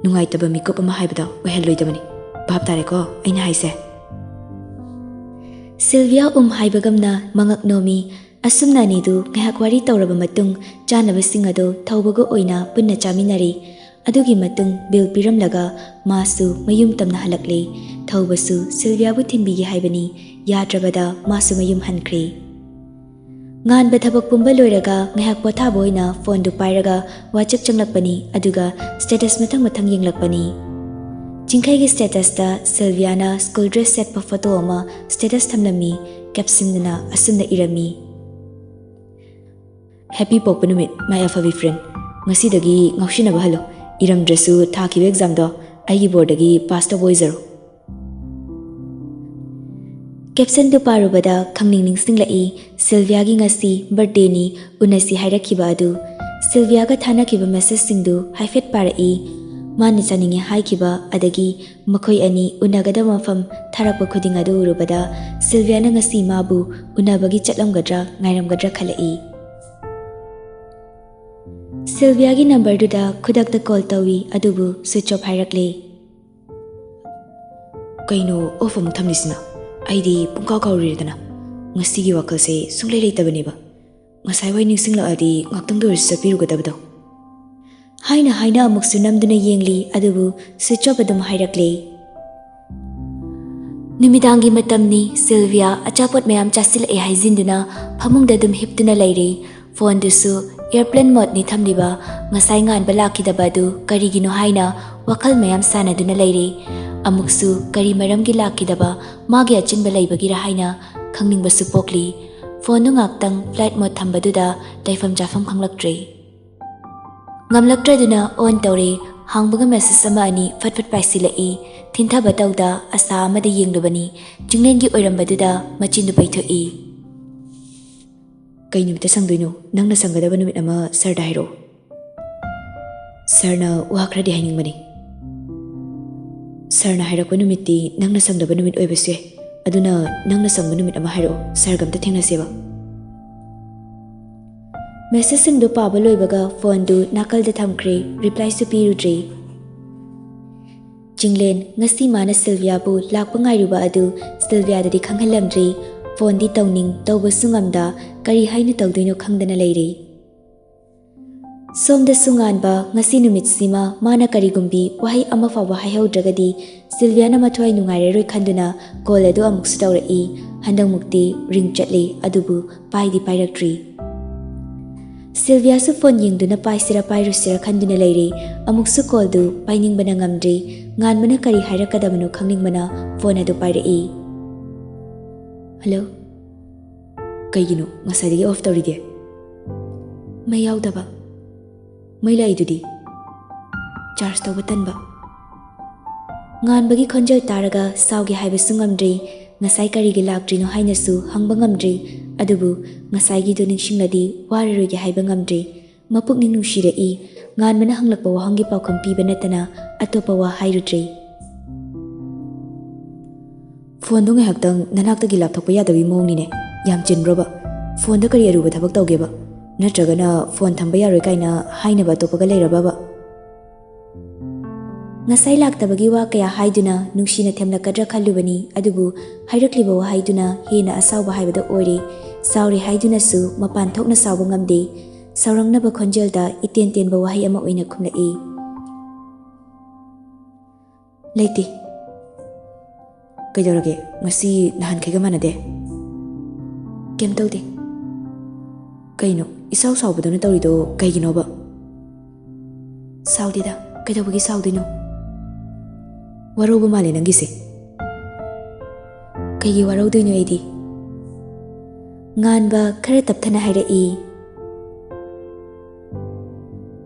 ꯅꯨꯡꯉꯥꯏꯇꯕ ꯃꯤꯀꯨꯞ ꯑꯃ ꯍꯥꯏꯕꯗꯣ ꯑꯣꯏꯍꯜꯂꯣꯏꯗꯕꯅꯤ꯫ ꯚꯥꯞ ꯇꯥꯔꯦꯀꯣ ꯑꯩꯅ ꯍꯥꯏꯁꯦ? ꯁꯤꯜꯚꯤꯌꯥ ꯎꯝ ꯍꯥꯏꯕꯒꯝꯅ ꯃꯉꯛ ꯅꯣꯝꯃꯤ꯫ ꯑꯁꯨꯝꯅ ꯑꯅꯤꯗꯨ ꯉꯥꯏꯍꯥꯛ ꯋꯥꯔꯤ ꯇꯧꯔꯕ ꯃꯇꯨꯡ, ꯆꯥꯅꯕꯁꯤꯡ ꯑꯗꯨ ꯊꯧꯕꯒ ꯑꯣꯏꯅ ꯄꯨꯟꯅ ꯆꯥꯃꯤꯟꯅꯔꯤ꯫ ꯑꯗꯨꯒꯤ ꯃꯇꯨꯡ ꯕꯤꯜ ꯄꯤꯔꯝꯂꯒ ꯃꯥꯁꯨ ꯃꯌꯨꯝ ꯇꯝꯅ ꯍꯜꯂꯛꯂꯦ꯫ ꯊꯧꯕꯁꯨ ꯁꯤꯜꯚꯤꯌꯥꯕꯨ ꯊꯤꯟꯕꯤꯒꯦ ꯍꯥꯏꯕꯅꯤ, ꯌꯥꯗ꯭ꯔꯕꯗ ꯃꯥꯁꯨ ꯃꯌꯨꯝ ꯍꯟꯈ꯭ꯔꯦ꯫ ꯉꯥꯟꯕ ꯊꯕꯛ ꯄꯨꯝꯕ ꯂꯣꯏꯔꯒ ꯉꯥꯏꯍꯥꯛ ꯄꯣꯊꯥꯕ ꯑꯣꯏꯅ ꯐꯣꯟꯗꯨ ꯄꯥꯏꯔꯒ WhatsApp ꯆꯪꯂꯛꯄꯅꯤ, ꯑꯗꯨꯒ status ꯃꯊꯪ ꯃꯊꯪ ꯌꯦꯡꯂꯛꯄꯅꯤ꯫ ꯆꯤꯡꯈꯩꯒꯤ statusꯇ ꯁꯤꯜꯚꯤꯌꯥꯅ school dress ꯁꯦꯠꯄ photo ꯑꯃ status ꯊꯝꯂꯝꯃꯤ꯫ ꯀꯦꯞꯁꯟꯗꯨꯅ ꯑꯁꯨꯝꯅ ꯏꯔꯝꯃꯤ: "Happy ꯄꯣꯛꯄ ꯅꯨꯃꯤꯠ, my ꯑꯐꯕꯤ friend꯫ ꯉꯁꯤꯗꯒꯤ ꯉꯥꯎꯁꯤꯟꯅꯕ ꯍꯜꯂꯣ꯫ ꯏꯔꯝꯗ꯭ꯔꯁꯨ ꯊꯥꯈꯤꯕ examꯗꯣ ꯑꯩꯒꯤ ꯕꯣꯔꯗꯒꯤ ꯄꯥꯁ ꯇꯧꯕ ꯑꯣꯏꯖꯔꯣ"꯫ ꯀꯦꯞꯁꯟꯗꯨ ꯄꯥꯔꯨꯕꯗ ꯈꯪꯅꯤꯡ ꯅꯤꯡꯁꯤꯡꯂꯛꯏ꯫ ꯁꯤꯜꯚꯤꯌꯥꯒꯤ ꯉꯁꯤ ꯕꯔꯊꯗꯦꯅꯤ, ꯎꯅꯁꯤ ꯍꯥꯏꯔꯛꯈꯤꯕ ꯑꯗꯨ꯫ ꯁꯤꯜꯚꯤꯌꯥꯒ ꯊꯥꯅꯈꯤꯕ ꯃꯦꯁꯦꯖꯁꯤꯡꯗꯨ ꯍꯥꯏꯐꯦꯠ ꯄꯥꯔꯛꯏ꯫ ꯃꯥꯅ ꯆꯥꯅꯤꯡꯉꯦ ꯍꯥꯏꯈꯤꯕ, ꯑꯗꯒꯤ ꯃꯈꯣꯏ ꯑꯅꯤ ꯎꯅꯒꯗꯕ ꯃꯐꯝ ꯊꯥꯔꯛꯄ ꯈꯨꯗꯤꯡ ꯑꯗꯨ ꯎꯔꯨꯕꯗ ꯁꯤꯜꯚꯤꯌꯥꯅ ꯉꯁꯤ ꯃꯥꯕꯨ ꯎꯅꯕꯒꯤ ꯆꯠꯂꯝꯒꯗ꯭ꯔꯥ ꯉꯥꯏꯔꯝꯒꯗ꯭ꯔꯥ ꯈꯜꯂꯛꯏ꯫ ꯁꯤꯜꯚꯤꯌꯥꯒꯤ ꯅꯝꯕꯔꯗꯨꯗ ꯈꯨꯗꯛꯇ ꯀꯣꯜ ꯇꯧꯏ, ꯑꯗꯨꯕꯨ ꯁ꯭ꯋꯤꯆ ꯑꯣꯐ ꯍꯥꯏꯔꯛꯂꯦ꯫ "ꯀꯩꯅꯣ ꯑꯣꯐ ꯑꯃꯨꯛ ꯊꯝꯂꯤꯁꯤꯅ? ꯑꯩꯗꯤ ꯄꯨꯡꯀꯥꯎ ꯀꯥꯎꯔꯨꯔꯦꯗꯅ꯫ ꯉꯁꯤꯒꯤ ꯋꯥꯈꯜꯁꯦ ꯁꯨꯡꯂꯩ ꯂꯩꯇꯕꯅꯦꯕ꯫ ꯉꯁꯥꯏ ꯋꯥꯏ ꯅꯤꯡꯁꯤꯡꯂꯛꯑꯗꯤ ꯉꯥꯛꯇꯪꯗ ꯑꯣꯏꯔꯁꯨ ꯆꯠꯄꯤꯔꯨꯒꯗꯕꯗꯣ"꯫ ꯍꯥꯏꯅ ꯍꯥꯏꯅ ꯑꯃꯨꯛꯁꯨ ꯅꯝꯗꯨꯅ ꯌꯦꯡꯂꯤ, ꯑꯗꯨꯕꯨ ꯁ꯭ꯋꯤꯆ ꯑꯣꯐ ꯑꯗꯨꯝ ꯍꯥꯏꯔꯛꯂꯦ꯫ ꯅꯨꯃꯤꯗꯥꯡꯒꯤ ꯃꯇꯝꯅꯤ꯫ ꯁꯤꯜꯚꯤꯌꯥ ꯑꯆꯥꯄꯣꯠ ꯃꯌꯥꯝ ꯆꯥꯁꯤꯜꯂꯛꯑꯦ ꯍꯥꯏꯖꯤꯟꯗꯨꯅ ꯐꯃꯨꯡꯗ ꯑꯗꯨꯝ ꯍꯤꯞꯇꯨꯅ ꯂꯩꯔꯤ꯫ ꯐꯣꯟꯗꯨꯁꯨ airplane modeꯅꯤ ꯊꯝꯂꯤꯕ꯫ ꯉꯁꯥꯏ ꯉꯥꯟꯕ ꯂꯥꯛꯈꯤꯗꯕ ꯑꯗꯨ ꯀꯔꯤꯒꯤꯅꯣ ꯍꯥꯏꯅ ꯋꯥꯈꯜ ꯃꯌꯥꯝ ꯁꯥꯟꯅꯗꯨꯅ ꯂꯩꯔꯤ꯫ ꯑꯃꯨꯛꯁꯨ ꯀꯔꯤ ꯃꯔꯝꯒꯤ ꯂꯥꯛꯈꯤꯗꯕ, ꯃꯥꯒꯤ ꯑꯆꯤꯟꯕ ꯂꯩꯕꯒꯤꯔ ꯍꯥꯏꯅ ꯈꯪꯅꯤꯡꯕꯁꯨ ꯄꯣꯛꯂꯤ꯫ ꯐꯣꯟꯗꯨ ꯉꯥꯛꯇꯪ flight mode ꯊꯝꯕꯗꯨꯗ ꯂꯩꯐꯝ ꯆꯥꯐꯝ ꯈꯪꯂꯛꯇ꯭ꯔꯦ꯫ ꯉꯝꯂꯛꯇ꯭ꯔꯗꯨꯅ on ꯇꯧꯔꯦ꯫ ꯍꯥꯡꯕꯒ ꯃꯦꯁꯦꯖ ꯑꯃ ꯑꯅꯤ ꯐꯠ ꯐꯠ ꯄꯥꯏꯁꯤꯜꯂꯛꯏ꯫ ꯊꯤꯟꯊꯕ ꯇꯧꯗ ꯑꯁꯥ ꯑꯃꯗ ꯌꯦꯡꯂꯨꯕꯅꯤ꯫ ꯆꯤꯡꯂꯦꯟꯒꯤ ꯑꯣꯏꯔꯝꯕꯗꯨꯗ ꯃꯆꯤꯟꯗꯨ ꯄꯩꯊꯣꯛꯏ꯫ "ꯀꯩ ꯅꯨꯃꯤꯠꯇ ꯁꯪꯗꯣꯏꯅꯣ? ꯅꯪꯅ ꯁꯪꯒꯗꯕ ꯅꯨꯃꯤꯠ ꯑꯃ ꯁꯥꯔꯗ ꯍꯥꯏꯔꯛꯑꯣ꯫ ꯁꯥꯔꯅ ꯋꯥ ꯈꯔꯗꯤ ꯍꯥꯏꯅꯤꯡꯕꯅꯤ"꯫ "ꯁꯥꯔꯅ ꯍꯥꯏꯔꯛꯄ ꯅꯨꯃꯤꯠꯇꯤ ꯅꯪꯅ ꯁꯪꯗꯕ ꯅꯨꯃꯤꯠ ꯑꯣꯏꯕꯁꯨ ꯌꯥꯏ꯫ ꯑꯗꯨꯅ ꯅꯪꯅ ꯁꯪꯕ ꯅꯨꯃꯤꯠ ꯑꯃ ꯍꯥꯏꯔꯛꯑꯣ, ꯁꯥꯔꯒ ꯑꯝꯇ ꯊꯦꯡꯅꯁꯦꯕ"꯫ ꯃꯦꯁꯦꯖꯁꯤꯡꯗꯨ ꯄꯥꯕ ꯂꯣꯏꯕꯒ ꯐꯣꯟꯗꯨ ꯅꯥꯀꯜꯗ ꯊꯝꯈ꯭ꯔꯦ꯫ ꯔꯤꯄ꯭ꯂꯥꯏꯁꯨ ꯄꯤꯔꯨꯗ꯭ꯔꯦ꯫ ꯆꯤꯡꯂꯦꯟ ꯉꯁꯤ ꯃꯥꯅ ꯁꯤꯜꯚꯤꯌꯥꯕꯨ ꯂꯥꯛꯄ ꯉꯥꯏꯔꯨꯕ ꯑꯗꯨ ꯁꯤꯜꯚꯤꯌꯥꯗꯗꯤ ꯈꯪꯍꯜꯂꯝꯗ꯭ꯔꯦ꯫ ꯐꯣꯟꯗꯤ ꯇꯧꯅꯤꯡ ꯇꯧꯕꯁꯨ ꯉꯝꯗ ꯀꯔꯤ ꯍꯥꯏꯅ ꯇꯧꯗꯣꯏꯅꯣ ꯈꯪꯗꯅ ꯂꯩꯔꯦ꯫ ꯁꯣꯝꯗꯁꯨ ꯉꯥꯟꯕ ꯉꯁꯤ ꯅꯨꯃꯤꯠꯁꯤꯃ ꯃꯥꯅ ꯀꯔꯤꯒꯨꯝꯕꯤ ꯋꯥꯍꯩ ꯑꯃ ꯐꯥꯎꯕ ꯍꯥꯏꯍꯧꯗ꯭ꯔꯒꯗꯤ ꯁꯤꯜꯚꯤꯌꯥꯅ ꯃꯊ꯭ꯋꯥꯏ ꯅꯨꯡꯉꯥꯏꯔꯔꯣꯏ ꯈꯟꯗꯨꯅ ꯀꯣꯜ ꯑꯗꯨ ꯑꯃꯨꯛꯁꯨ ꯇꯧꯔꯛꯏ꯫ ꯍꯟꯗꯛꯃꯨꯛꯇꯤ ꯔꯤꯡ ꯆꯠꯂꯤ, ꯑꯗꯨꯕꯨ ꯄꯥꯏꯗꯤ ꯄꯥꯏꯔꯛꯇ꯭ꯔꯤ꯫ ꯁꯤꯜꯚꯤꯌꯥꯁꯨ ꯐꯣꯟ ꯌꯦꯡꯗꯨꯅ ꯄꯥꯏꯁꯤꯔꯥ ꯄꯥꯏꯔꯣꯏꯁꯤꯔꯥ ꯈꯟꯗꯨꯅ ꯂꯩꯔꯤ꯫ ꯑꯃꯨꯛꯁꯨ ꯀꯣꯜꯗꯨ ꯄꯥꯏꯅꯤꯡꯕꯅ ꯉꯝꯗ꯭ꯔꯤ꯫ ꯉꯥꯟꯕꯅ ꯀꯔꯤ ꯍꯥꯏꯔꯛꯀꯗꯕꯅꯣ ꯈꯪꯅꯤꯡꯕꯅ ꯐꯣꯟ ꯑꯗꯨ ꯄꯥꯏꯔꯛꯏ꯫ "ꯍꯜꯂꯣ"꯫ ꯀꯩꯒꯤꯅꯣ ꯉꯁꯥꯏꯗꯒꯤ ꯑꯣꯐ ꯇꯧꯔꯤꯗꯤ? ꯃꯩ ꯌꯥꯎꯗꯕ꯫ ꯃꯩ ꯂꯥꯛꯏꯗꯨꯗꯤ꯫ ꯆꯥꯔꯖ ꯇꯧꯕ ꯇꯟꯕ꯫ ꯉꯥꯟꯕꯒꯤ ꯈꯣꯟꯖꯦꯜ ꯇꯥꯔꯒ ꯁꯥꯎꯒꯦ ꯍꯥꯏꯕꯁꯨ ꯉꯝꯗ꯭ꯔꯤ, ꯉꯁꯥꯏ ꯀꯔꯤꯒꯤ ꯂꯥꯛꯇ꯭ꯔꯤꯅꯣ ꯍꯥꯏꯅꯁꯨ ꯍꯪꯕ ꯉꯝꯗ꯭ꯔꯤ꯫ ꯑꯗꯨꯕꯨ ꯉꯁꯥꯏꯒꯤꯗꯨ ꯅꯤꯡꯁꯤꯡꯂꯗꯤ ꯋꯥꯔꯔꯣꯏꯒꯦ ꯍꯥꯏꯕ ꯉꯝꯗ꯭ꯔꯤ꯫ ꯃꯄꯨꯛꯅꯤꯡ ꯅꯨꯡꯁꯤꯔꯛꯏ꯫ ꯉꯥꯟꯕꯅ ꯍꯪꯂꯛꯄ ꯋꯥꯍꯪꯒꯤ ꯄꯥꯎꯈꯨꯝ ꯄꯤꯕ ꯅꯠꯇꯅ ꯑꯇꯣꯞꯄ ꯋꯥ ꯍꯥꯏꯔꯨꯗ꯭ꯔꯤ꯫ ꯐꯣꯟꯗꯣ ꯉꯥꯏꯍꯥꯛꯇꯪ ꯅꯅꯥꯛꯇꯒꯤ ꯂꯥꯞꯊꯣꯛꯄ ꯌꯥꯗꯕꯒꯤ ꯃꯑꯣꯡꯅꯤꯅꯦ꯫ ꯌꯥꯝ ꯆꯤꯟꯕ꯭ꯔꯣꯕ? ꯐꯣꯟꯗ ꯀꯔꯤ ꯑꯔꯨꯕ ꯊꯕꯛ ꯇꯧꯒꯦꯕ? ꯅꯠꯇ꯭ꯔꯒꯅ ꯐꯣꯟ ꯊꯝꯕ ꯌꯥꯔꯣꯏ ꯀꯥꯏꯅ ꯍꯥꯏꯅꯕ ꯑꯇꯣꯞꯄꯒ ꯂꯩꯔꯕꯕ? ꯉꯁꯥꯏ ꯂꯥꯛꯇꯕꯒꯤ ꯋꯥ ꯀꯌꯥ ꯍꯥꯏꯗꯨꯅ ꯅꯨꯡꯁꯤꯅ ꯊꯦꯝꯂꯛꯀꯗ꯭ꯔꯥ ꯈꯜꯂꯨꯕꯅꯤ, ꯑꯗꯨꯕꯨ ꯍꯥꯏꯔꯛꯂꯤꯕ ꯋꯥꯍꯩꯗꯨꯅ ꯍꯦꯟꯅ ꯑꯁꯥꯎꯕ ꯍꯥꯏꯕꯗꯣ ꯑꯣꯏꯔꯦ꯫ ꯁꯥꯎꯔꯦ ꯍꯥꯏꯗꯨꯅꯁꯨ ꯃꯄꯥꯟ ꯊꯣꯛꯅ ꯁꯥꯎꯕ ꯉꯝꯗꯦ꯫ ꯁꯥꯎꯔꯛꯅꯕ ꯈꯣꯟꯖꯦꯜꯗ ꯏꯇꯦꯟ ꯇꯦꯟꯕ ꯋꯥꯍꯩ ꯑꯃ ꯑꯣꯏꯅ ꯈꯨꯝꯂꯛꯏ꯫ ꯂꯩꯇꯦ꯫ ꯀꯩꯗꯧꯔꯒꯦ? ꯉꯁꯤ ꯅꯍꯥꯟꯈꯩꯒ ꯃꯥꯟꯅꯗꯦ꯫ ꯀꯩꯝ ꯇꯧꯗꯦ꯫ ꯀꯩꯅꯣ ꯏꯁꯥꯎ ꯁꯥꯎꯕꯗꯧꯅ ꯇꯧꯔꯤꯗꯣ ꯀꯩꯒꯤꯅꯣꯕ? ꯁꯥꯎꯗꯦꯗ, ꯀꯩꯗꯧꯕꯒꯤ ꯁꯥꯎꯗꯣꯏꯅꯣ? ꯋꯥꯔꯧꯕ ꯃꯥꯜꯂꯦ ꯅꯪꯒꯤꯁꯦ꯫ ꯀꯩꯒꯤ ꯋꯥꯔꯧꯗꯣꯏꯅꯣ ꯑꯩꯗꯤ? ꯉꯥꯟꯕ ꯈꯔ ꯇꯞꯊꯅ ꯍꯥꯏꯔꯛꯏ꯫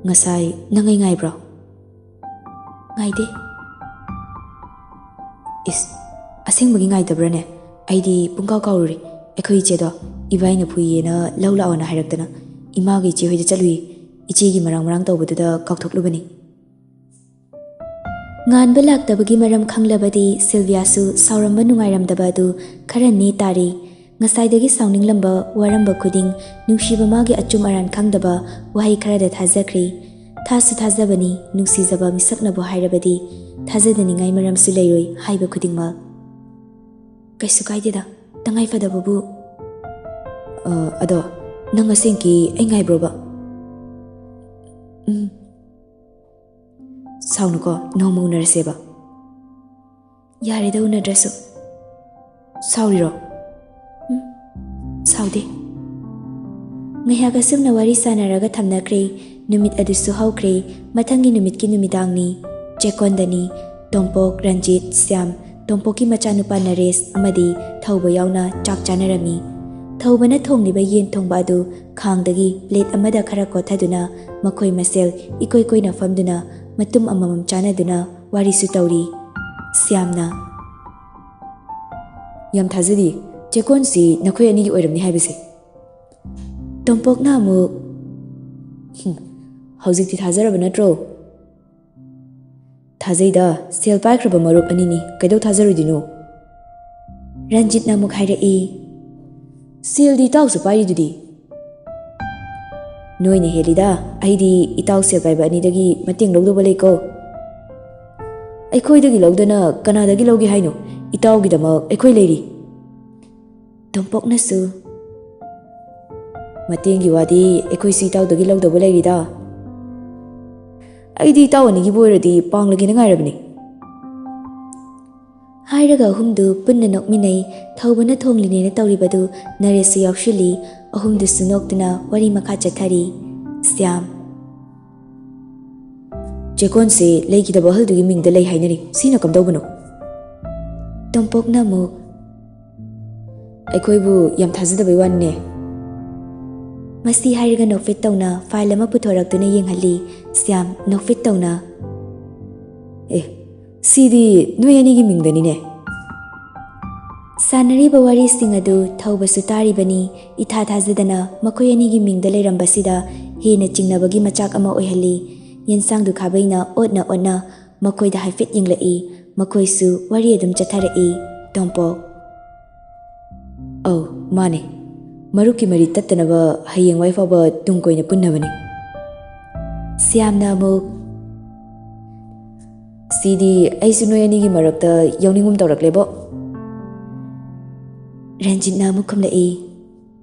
ꯉꯁꯥꯏ ꯅꯪ ꯑꯩ ꯉꯥꯏꯕ꯭ꯔꯣ? ꯉꯥꯏꯗꯦ꯫ ꯏꯁ, ꯑꯁꯦꯡꯕꯒꯤ ꯉꯥꯏꯗꯕ꯭ꯔꯥꯅꯦ? ꯑꯩꯗꯤ ꯄꯨꯡꯀꯥꯎ ꯀꯥꯎꯔꯨꯔꯦ꯫ ꯑꯩꯈꯣꯏ ꯏꯆꯦꯗꯣ ꯏꯕꯥꯏꯅ ꯐꯨꯏꯌꯦꯅ ꯂꯧ ꯂꯥꯛꯑꯣꯅ ꯍꯥꯏꯔꯛꯇꯅ ꯏꯃꯥꯒ ꯏꯆꯦ ꯍꯣꯏꯗ ꯆꯠꯂꯨꯏ꯫ ꯏꯆꯦꯒꯤ ꯃꯔꯥꯡ ꯃꯔꯥꯡ ꯇꯧꯕꯗꯨꯗ ꯀꯥꯎꯊꯣꯛꯂꯨꯕꯅꯤ꯫ ꯉꯥꯟꯕ ꯂꯥꯛꯇꯕꯒꯤ ꯃꯔꯝ ꯈꯪꯂꯕꯗꯤ ꯁꯤꯜꯚꯤꯌꯥꯁꯨ ꯁꯥꯎꯔꯝꯕ ꯅꯨꯡꯉꯥꯏꯔꯝꯗꯕ ꯑꯗꯨ ꯈꯔ ꯅꯦ ꯇꯥꯔꯦ꯫ ꯉꯁꯥꯏꯗꯒꯤ ꯁꯥꯎꯅꯤꯡꯂꯝꯕ, ꯋꯥꯔꯝꯕ ꯈꯨꯗꯤꯡ ꯅꯨꯡꯁꯤꯕ ꯃꯥꯒꯤ ꯑꯆꯨꯝ ꯑꯔꯥꯟ ꯈꯪꯗꯕ ꯋꯥꯍꯩ ꯈꯔꯗ ꯊꯥꯖꯈ꯭ꯔꯦ꯫ ꯊꯥꯁꯨ ꯊꯥꯖꯕꯅꯤ, ꯅꯨꯡꯁꯤꯖꯕ ꯃꯤꯁꯛꯅꯕꯨ ꯍꯥꯏꯔꯕꯗꯤ ꯊꯥꯖꯗꯅꯤꯡꯉꯥꯏ ꯃꯔꯝꯁꯨ ꯂꯩꯔꯣꯏ ꯍꯥꯏꯕ ꯈꯨꯗꯤꯡꯃꯛ꯫ ꯀꯩꯁꯨ ꯀꯥꯏꯗꯦꯗ, ꯇꯉꯥꯏ ꯐꯗꯕꯕꯨ꯫ ꯑ, ꯑꯗꯣ, ꯅꯪ ꯑꯁꯦꯡꯀꯤ ꯑꯩ ꯉꯥꯏꯕ꯭ꯔꯣꯕ? ꯎꯝ꯫ ꯁꯥꯎꯅꯨꯀꯣ, ꯅꯣꯡꯃ ꯎꯅꯔꯁꯦꯕ꯫ ꯌꯥꯔꯦꯗ ꯎꯅꯗ꯭ꯔꯁꯨ꯫ ꯁꯥꯎꯔꯤꯔꯣ? ꯎꯝ, ꯁꯥꯎꯗꯦ꯫ ꯉꯥꯏꯍꯥꯛ ꯑꯁꯨꯝꯅ ꯋꯥꯔꯤ ꯁꯥꯟꯅꯔꯒ ꯊꯝꯅꯈ꯭ꯔꯦ꯫ ꯅꯨꯃꯤꯠ ꯑꯗꯨꯁꯨ ꯍꯧꯈ꯭ꯔꯦ꯫ ꯃꯊꯪꯒꯤ ꯅꯨꯃꯤꯠꯀꯤ ꯅꯨꯃꯤꯗꯥꯡꯅꯤ꯫ ꯆꯦꯛꯀꯣꯟꯗꯅꯤ꯫ ꯇꯣꯝꯄꯣꯛ, ꯔꯟꯖꯤꯠ, ꯁ꯭ꯌꯥꯝ, ꯇꯣꯝꯄꯣꯛꯀꯤ ꯃꯆꯥꯅꯨꯄꯥ ꯅꯔꯦꯁ ꯑꯃꯗꯤ ꯊꯧꯕ ꯌꯥꯎꯅ ꯆꯥꯛ ꯆꯥꯅꯔꯝꯃꯤ꯫ ꯊꯧꯕꯅ ꯊꯣꯡꯂꯤꯕ ꯌꯦꯟ ꯊꯣꯡꯕ ꯑꯗꯨ ꯈꯥꯡꯗꯒꯤ ꯄ꯭ꯂꯦꯠ ꯑꯃꯗ ꯈꯔ ꯀꯣꯠꯊꯗꯨꯅ ꯃꯈꯣꯏ ꯃꯁꯦꯜ ꯏꯀꯣꯏ ꯀꯣꯏꯅ ꯐꯝꯗꯨꯅ ꯃꯇꯨꯝ ꯑꯃꯃꯝ ꯆꯥꯅꯗꯨꯅ ꯋꯥꯔꯤꯁꯨ ꯇꯧꯔꯤ꯫ ꯁ꯭ꯌꯥꯝꯅ, "ꯌꯥꯝ ꯊꯥꯖꯗꯦ, ꯆꯦꯀꯣꯟꯁꯤ ꯅꯈꯣꯏ ꯑꯅꯤꯒꯤ ꯑꯣꯏꯔꯝꯅꯤ ꯍꯥꯏꯕꯁꯦ꯫" ꯇꯣꯝꯄꯣꯛꯅ ꯑꯃꯨꯛ, "ꯍꯨꯝ, ꯍꯧꯖꯤꯛꯇꯤ ꯊꯥꯖꯔꯕ ꯅꯠꯇ꯭ꯔꯣ?" "ꯊꯥꯖꯩꯗ, ꯁꯦꯜ ꯄꯥꯏꯈ꯭ꯔꯕ ꯃꯔꯨꯞ ꯑꯅꯤꯅꯤ, ꯀꯩꯗꯧ ꯊꯥꯖꯔꯣꯏꯗꯣꯏꯅꯣ?" ꯔꯟꯖꯤꯠꯅ ꯑꯃꯨꯛ ꯍꯥꯏꯔꯛꯏ, "ꯁꯦꯜꯗꯤ ꯏꯇꯥꯎꯁꯨ ꯄꯥꯏꯔꯤꯗꯨꯗꯤ?" "ꯅꯣꯏꯅ ꯍꯦꯜꯂꯤꯗ, ꯑꯩꯗꯤ ꯏꯇꯥꯎ ꯁꯦꯜ ꯄꯥꯏꯕ ꯑꯅꯤꯗꯒꯤ ꯃꯇꯦꯡ ꯂꯧꯗꯧꯕ ꯂꯩꯀꯣ?" "ꯑꯩꯈꯣꯏꯗꯒꯤ ꯂꯧꯗꯅ ꯀꯅꯥꯗꯒꯤ ꯂꯧꯒꯦ ꯍꯥꯏꯅꯣ? ꯏꯇꯥꯎꯒꯤꯗꯃꯛ ꯑꯩꯈꯣꯏ ꯂꯩꯔꯤ꯫" ꯇꯣꯝꯄꯣꯛꯅꯁꯨ, "ꯃꯇꯦꯡꯒꯤ ꯋꯥꯗꯤ ꯑꯩꯈꯣꯏꯁꯨ ꯏꯇꯥꯎꯗꯒꯤ ꯂꯧꯗꯧꯕ ꯂꯩꯔꯤꯗ꯫ ꯑꯩꯗꯤ ꯏꯇꯥꯎ ꯑꯅꯤꯒꯤꯕꯨ ꯑꯣꯏꯔꯗꯤ ꯄꯥꯡꯂꯒꯦꯅ ꯉꯥꯏꯔꯕꯅꯤ꯫" ꯍꯥꯏꯔꯒ ꯑꯍꯨꯝꯗꯨ ꯄꯨꯟꯅ ꯅꯣꯛꯃꯤꯟꯅꯩ꯫ ꯊꯧꯕꯅ ꯊꯣꯡꯂꯤꯅꯦꯅ ꯇꯧꯔꯤꯕꯗꯨ ꯅꯔꯦꯁꯁꯨ ꯌꯥꯎꯁꯤꯜꯂꯤ꯫ ꯑꯍꯨꯝꯗꯨꯁꯨ ꯅꯣꯛꯇꯨꯅ ꯋꯥꯔꯤ ꯃꯈꯥ ꯆꯠꯊꯔꯤ꯫ ꯁ꯭ꯌꯥꯝ, "ꯆꯦꯀꯣꯟꯁꯦ ꯂꯩꯈꯤꯗꯕ ꯑꯍꯜꯗꯨꯒꯤ ꯃꯤꯡꯗ ꯂꯩ ꯍꯥꯏꯅꯔꯤ, ꯁꯤꯅ ꯀꯝꯗꯧꯕꯅꯣ?" ꯇꯣꯝꯄꯣꯛꯅ ꯑꯃꯨꯛ, "ꯑꯩꯈꯣꯏꯕꯨ ꯌꯥꯝ ꯊꯥꯖꯗꯕꯩ ꯋꯥꯅꯤꯅꯦ꯫" ꯃꯁꯤ ꯍꯥꯏꯔꯒ ꯅꯣꯛꯐꯦꯠ ꯇꯧꯅ ꯐꯥꯏꯜ ꯑꯃ ꯄꯨꯊꯣꯔꯛꯇꯨꯅ ꯌꯦꯡꯍꯜꯂꯤ꯫ ꯁ꯭ꯌꯥꯝ ꯅꯣꯛꯐꯦꯠ ꯇꯧꯅ, "ꯑꯦ, ꯁꯤꯗꯤ ꯅꯣꯏ ꯑꯅꯤꯒꯤ ꯃꯤꯡꯗꯅꯤꯅꯦ꯫" ꯁꯥꯟꯅꯔꯤꯕ ꯋꯥꯔꯤꯁꯤꯡ ꯑꯗꯨ ꯊꯧꯕꯁꯨ ꯇꯥꯔꯤꯕꯅꯤ꯫ ꯏꯊꯥ ꯊꯥꯖꯗꯅ ꯃꯈꯣꯏ ꯑꯅꯤꯒꯤ ꯃꯤꯡꯗ ꯂꯩꯔꯝꯕꯁꯤꯗ ꯍꯦꯟꯅ ꯆꯤꯡꯅꯕꯒꯤ ꯃꯆꯥꯛ ꯑꯃ ꯑꯣꯏꯍꯜꯂꯤ꯫ ꯌꯦꯟꯁꯥꯡꯗꯨ ꯈꯥꯕꯩꯅ ꯑꯣꯠꯅ ꯑꯣꯠꯅ ꯃꯈꯣꯏꯗ ꯍꯥꯏꯐꯦꯠ ꯌꯦꯡꯂꯛꯏ꯫ ꯃꯈꯣꯏꯁꯨ ꯋꯥꯔꯤ ꯑꯗꯨꯝ ꯆꯠꯊꯔꯛꯏ꯫ ꯇꯣꯝꯄꯣꯛ, "ꯑꯧ, ꯃꯥꯅꯦ꯫ ꯃꯔꯨꯞꯀꯤ ꯃꯔꯤ ꯇꯠꯇꯅꯕ ꯍꯌꯦꯡꯋꯥꯏ ꯐꯥꯎꯕ ꯇꯨꯡ ꯀꯣꯏꯅ ꯄꯨꯟꯅꯕꯅꯤ꯫" ꯁ꯭ꯌꯥꯝꯅ ꯑꯃꯨꯛ, "ꯁꯤꯗꯤ ꯑꯩꯁꯨ ꯅꯣꯏ ꯑꯅꯤꯒꯤ ꯃꯔꯛꯇ ꯌꯥꯎꯅꯤꯡꯒꯨꯝ ꯇꯧꯔꯛꯂꯦꯕꯣ꯫" ꯔꯟꯖꯤꯠꯅ ꯑꯃꯨꯛ ꯈꯨꯝꯂꯛꯏ,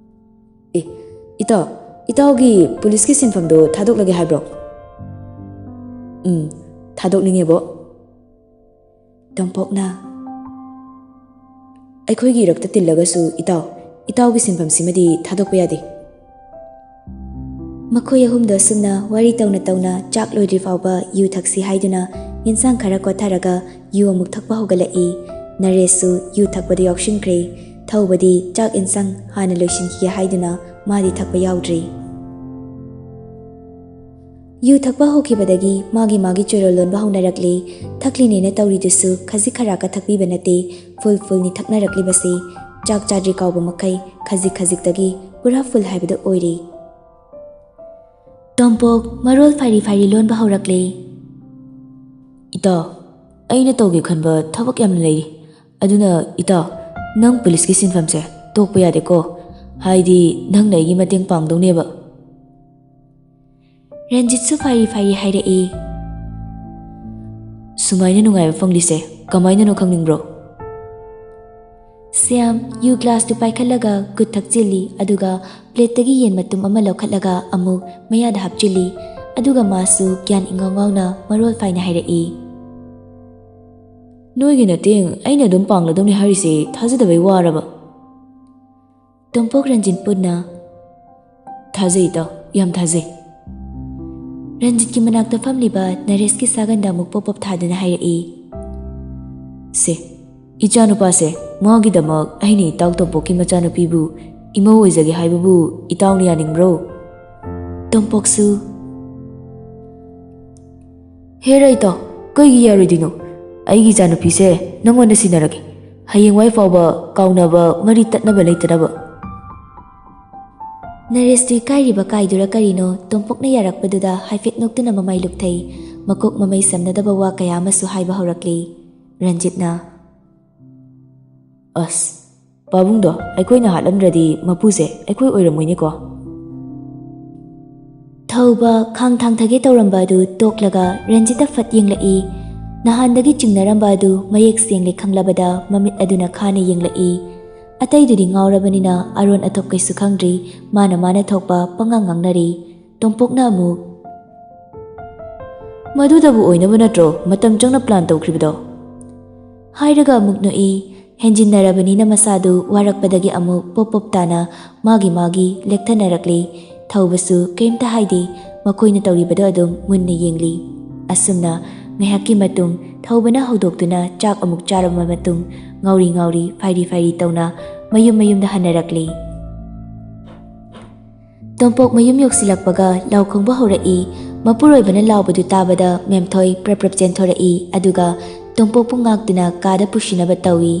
"ꯑꯦ, ꯏꯇꯥꯎ, ꯏꯇꯥꯎꯒꯤ ꯄꯨꯂꯤꯁꯀꯤ ꯁꯤꯟꯐꯝꯗꯣ ꯊꯥꯗꯣꯛꯂꯒꯦ ꯍꯥꯏꯕ꯭ꯔꯣ?" "ꯎꯝ, ꯊꯥꯗꯣꯛꯅꯤꯡꯉꯦꯕꯣ꯫" ꯇꯣꯝꯄꯣꯛꯅ, "ꯑꯩꯈꯣꯏꯒꯤ ꯏꯔꯛꯇ ꯇꯤꯜꯂꯒꯁꯨ ꯏꯇꯥꯎ, ꯏꯇꯥꯎꯒꯤ ꯁꯤꯟꯐꯝꯁꯤꯃꯗꯤ ꯊꯥꯗꯣꯛꯄ ꯌꯥꯗꯦ꯫" ꯃꯈꯣꯏ ꯑꯍꯨꯝꯗꯣ ꯑꯁꯨꯝꯅ ꯋꯥꯔꯤ ꯇꯧꯅ ꯇꯧꯅ ꯆꯥꯛ ꯂꯣꯏꯗ꯭ꯔꯤ ꯐꯥꯎꯕ ꯌꯨ ꯊꯛꯁꯤ ꯍꯥꯏꯗꯨꯅ ꯌꯦꯟꯁꯥꯡ ꯈꯔ ꯀꯣꯠꯊꯔꯒ ꯌꯨ ꯑꯃꯨꯛ ꯊꯛꯄ ꯍꯧꯒꯠꯂꯛꯏ꯫ ꯅꯔꯦꯁꯁꯨ ꯌꯨ ꯊꯛꯄꯗ ꯌꯥꯎꯁꯤꯟꯈ꯭ꯔꯦ꯫ ꯊꯧꯕꯗꯤ ꯆꯥꯛ ꯏꯟꯁꯥꯡ ꯍꯥꯟꯅ ꯂꯣꯏꯁꯤꯟꯈꯤꯒꯦ ꯍꯥꯏꯗꯨꯅ ꯃꯥꯗꯤ ꯊꯛꯄ ꯌꯥꯎꯗ꯭ꯔꯤ꯫ ꯌꯨ ꯊꯛꯄ ꯍꯧꯈꯤꯕꯗꯒꯤ ꯃꯥꯒꯤ ꯃꯥꯒꯤ ꯆꯣꯏꯔꯣꯜ ꯂꯣꯟꯕ ꯍꯧꯅꯔꯛꯂꯤ꯫ ꯊꯛꯂꯤꯅꯦꯅ ꯇꯧꯔꯤꯗꯨꯁꯨ ꯈꯖꯤꯛ ꯈꯔꯥꯛꯀ ꯊꯛꯄꯤꯕ ꯅꯠꯇꯦ, ꯐꯨꯜ ꯐꯨꯜꯅꯤ ꯊꯛꯅꯔꯛꯂꯤꯕꯁꯤ꯫ ꯆꯥꯛ ꯆꯥꯗ꯭ꯔꯤ ꯀꯥꯎꯕ ꯃꯈꯩ ꯈꯖꯤꯛ ꯈꯖꯤꯛꯇꯒꯤ ꯄꯨꯔꯥ ꯐꯨꯜ ꯍꯥꯏꯕꯗꯨ ꯑꯣꯏꯔꯤ꯫ ꯇꯣꯝꯄꯣꯛ ꯃꯔꯣꯜ ꯐꯥꯏꯔꯤ ꯐꯥꯏꯔꯤ ꯂꯣꯟꯕ ꯍꯧꯔꯛꯂꯦ꯫ ꯏꯇꯥ, ꯑꯩꯅ ꯇꯧꯒꯦ ꯈꯟꯕ ꯊꯕꯛ ꯌꯥꯝꯅ ꯂꯩꯔꯤ꯫ ꯑꯗꯨꯅ ꯏꯇꯥ, ꯅꯪ ꯄꯨꯂꯤꯁꯀꯤ ꯁꯤꯟꯐꯝꯁꯦ ꯇꯣꯛꯄ ꯌꯥꯗꯦꯀꯣ꯫ ꯍꯥꯏꯗꯤ ꯅꯪꯅ ꯑꯩꯒꯤ ꯃꯇꯦꯡ ꯄꯥꯡꯗꯧꯅꯦꯕ꯫ ꯔꯟꯖꯤꯠꯁꯨ ꯐꯥꯏꯔꯤ ꯐꯥꯏꯔꯤ ꯍꯥꯏꯔꯛꯏ꯫ ꯁꯨꯃꯥꯏꯅ ꯅꯨꯡꯉꯥꯏꯕ ꯐꯪꯂꯤꯁꯦ ꯀꯃꯥꯏꯅꯅꯣ ꯈꯪꯅꯤꯡꯕ꯭ꯔꯣ? ꯁ꯭ꯌꯥꯝ ꯌꯨ ꯒ꯭ꯂꯥꯁꯇꯨ ꯄꯥꯏꯈꯠꯂꯒ ꯒꯨꯠ ꯊꯛꯆꯤꯜꯂꯤ, ꯑꯗꯨꯒ ꯄ꯭ꯂꯦꯠꯇꯒꯤ ꯌꯦꯟ ꯃꯇꯨꯝ ꯑꯃ ꯂꯧꯈꯠꯂꯒ ꯑꯃꯨꯛ ꯃꯌꯥꯗ ꯍꯥꯞꯆꯤꯜꯂꯤ꯫ ꯑꯗꯨꯒ ꯃꯥꯁꯨ ꯒ꯭ꯌꯥꯟ ꯏꯉꯥꯎ ꯉꯥꯎꯅ ꯃꯔꯣꯜ ꯐꯥꯏꯅ ꯍꯥꯏꯔꯛꯏ꯫ ꯅꯣꯏꯒꯤ ꯅꯇꯦꯡ ꯑꯩꯅ ꯑꯗꯨꯝ ꯄꯥꯡꯂꯗꯧꯅꯤ ꯍꯥꯏꯔꯤꯁꯦ ꯊꯥꯖꯗꯕꯩ ꯋꯥꯔꯕ? ꯇꯣꯝꯄꯣꯛ ꯔꯟꯖꯤꯠ ꯄꯨꯟꯅ, ꯊꯥꯖꯩ ꯏꯇꯥꯎ, ꯌꯥꯝ ꯊꯥꯖꯩ꯫ ꯔꯟꯖꯤꯠꯀꯤ ꯃꯅꯥꯛꯇ ꯐꯝꯂꯤꯕ ꯅꯔꯦꯁꯀꯤ ꯁꯥꯒꯟꯗ ꯑꯃꯨꯛ ꯄꯣꯞ ꯄꯣꯞ ꯊꯥꯗꯨꯅ ꯍꯥꯏꯔꯛꯏ꯫ ꯁꯦ, ꯏꯆꯥꯅꯨꯄꯥꯁꯦ, ꯃꯥꯒꯤꯗꯃꯛ ꯑꯩꯅ ꯏꯇꯥꯎ ꯇꯣꯝꯄꯣꯛꯀꯤ ꯃꯆꯥꯅꯨꯄꯤꯕꯨ ꯏꯃꯧ ꯑꯣꯏꯖꯒꯦ ꯍꯥꯏꯕꯕꯨ ꯏꯇꯥꯎꯅ ꯌꯥꯅꯤꯡꯕ꯭ꯔꯣ? ꯇꯣꯝꯄꯣꯛꯁꯨ, ꯍꯦꯔꯥ ꯏꯇꯥꯎ, ꯀꯩꯒꯤ ꯌꯥꯔꯣꯏꯗꯣꯏꯅꯣ? ꯑꯩꯒꯤ ꯏꯆꯥꯅꯨꯄꯤꯁꯦ ꯅꯪꯉꯣꯟꯗ ꯁꯤꯟꯅꯔꯒꯦ꯫ ꯍꯌꯦꯡꯋꯥꯏ ꯐꯥꯎꯕ ꯀꯥꯎꯅꯕ, ꯃꯔꯤ ꯇꯠꯅꯕ ꯂꯩꯇꯅꯕ꯫ ꯅꯔꯦꯁꯇꯨ ꯏꯀꯥꯏꯔꯤꯕ ꯀꯥꯏꯗꯨꯔ ꯀꯔꯤꯅꯣ, ꯇꯣꯝꯄꯣꯛꯅ ꯌꯥꯔꯛꯄꯗꯨꯗ ꯍꯥꯏꯐꯦꯠ ꯅꯣꯛꯇꯨꯅ ꯃꯃꯥꯏ ꯂꯨꯞꯊꯩ꯫ ꯃꯀꯣꯛ ꯃꯃꯩ ꯁꯝꯅꯗꯕ ꯋꯥ ꯀꯌꯥ ꯑꯃꯁꯨ ꯍꯥꯏꯕ ꯍꯧꯔꯛꯂꯤ꯫ ꯔꯟꯖꯤꯠꯅ, ꯑꯁ, ꯄꯥꯕꯨꯡꯗꯣ ꯑꯩꯈꯣꯏꯅ ꯍꯥꯠꯂꯝꯗ꯭ꯔꯗꯤ ꯃꯄꯨꯁꯦ ꯑꯩꯈꯣꯏ ꯑꯣꯏꯔꯝꯃꯣꯏꯅꯦꯀꯣ꯫ ꯊꯧꯕ ꯈꯥꯡ ꯊꯥꯡꯊꯒꯦ ꯇꯧꯔꯝꯕ ꯑꯗꯨ ꯇꯣꯛꯂꯒ ꯔꯟꯖꯤꯠꯇ ꯐꯠ ꯌꯦꯡꯂꯛꯏ꯫ ꯅꯍꯥꯟꯗꯒꯤ ꯆꯤꯡꯅꯔꯝꯕ ꯑꯗꯨ ꯃꯌꯦꯛ ꯁꯦꯡꯂꯦ ꯈꯪꯂꯕꯗ ꯃꯃꯤꯠ ꯑꯗꯨꯅ ꯈꯥꯅ ꯌꯦꯡꯂꯛꯏ꯫ ꯑꯇꯩꯗꯨꯗꯤ ꯉꯥꯎꯔꯕꯅꯤꯅ ꯑꯔꯣꯟ ꯑꯊꯣꯛ ꯀꯩꯁꯨ ꯈꯪꯗ꯭ꯔꯤ, ꯃꯥꯅ ꯃꯥꯅ ꯊꯣꯛꯄ ꯄꯉꯥꯡ ꯉꯥꯡꯅꯔꯤ꯫ ꯇꯣꯝꯄꯣꯛꯅ ꯑꯃꯨꯛ, ꯃꯗꯨꯗꯕꯨ ꯑꯣꯏꯅꯕ ꯅꯠꯇ꯭ꯔꯣ ꯃꯇꯝ ꯆꯪꯅ ꯄ꯭ꯂꯥꯟ ꯇꯧꯈ꯭ꯔꯤꯕꯗꯣ? ꯍꯥꯏꯔꯒ ꯑꯃꯨꯛ ꯅꯣꯛꯏ꯫ ꯍꯦꯟꯖꯤꯟꯅꯔꯕꯅꯤꯅ ꯃꯁꯥꯗꯨ ꯋꯥꯔꯛꯄꯗꯒꯤ ꯑꯃꯨꯛ ꯄꯣꯞ ꯄꯣꯞ ꯇꯥꯅ ꯃꯥꯒꯤ ꯃꯥꯒꯤ ꯂꯦꯛꯊꯅꯔꯛꯂꯤ꯫ ꯊꯧꯕꯁꯨ ꯀꯔꯤꯝꯇ ꯍꯥꯏꯗꯦ꯫ ꯃꯈꯣꯏꯅ ꯇꯧꯔꯤꯕꯗꯣ ꯑꯗꯨꯝ ꯃꯨꯟꯅ ꯌꯦꯡꯂꯤ꯫ ꯑꯁꯨꯝꯅ ꯉꯥꯏꯍꯥꯛꯀꯤ ꯃꯇꯨꯡ ꯊꯧꯕꯅ ꯍꯧꯗꯣꯛꯇꯨꯅ ꯆꯥꯛ ꯑꯃꯨꯛ ꯆꯥꯔꯕ ꯃꯇꯨꯡ ꯉꯥꯎꯔꯤ ꯉꯥꯎꯔꯤ, ꯐꯥꯏꯔꯤ ꯐꯥꯏꯔꯤ ꯇꯧꯅ ꯃꯌꯨꯝ ꯃꯌꯨꯝꯗ ꯍꯟꯅꯔꯛꯂꯤ꯫ ꯇꯣꯝꯄꯣꯛ ꯃꯌꯨꯝ ꯌꯧꯁꯤꯜꯂꯛꯄꯒ ꯂꯥꯎ ꯈꯣꯡꯕ ꯍꯧꯔꯛꯏ꯫ ꯃꯄꯨꯔꯣꯏꯕꯅ ꯂꯥꯎꯕꯗꯨ ꯇꯥꯕꯗ ꯃꯦꯝꯊꯣꯏ ꯄ꯭ꯔꯞ ꯄ꯭ꯔꯞ ꯆꯦꯟꯊꯣꯔꯛꯏ, ꯑꯗꯨꯒ ꯇꯣꯝꯄꯣꯛꯄꯨ ꯉꯥꯛꯇꯨꯅ ꯀꯥꯗ ꯄꯨꯁꯤꯟꯅꯕ ꯇꯧꯏ꯫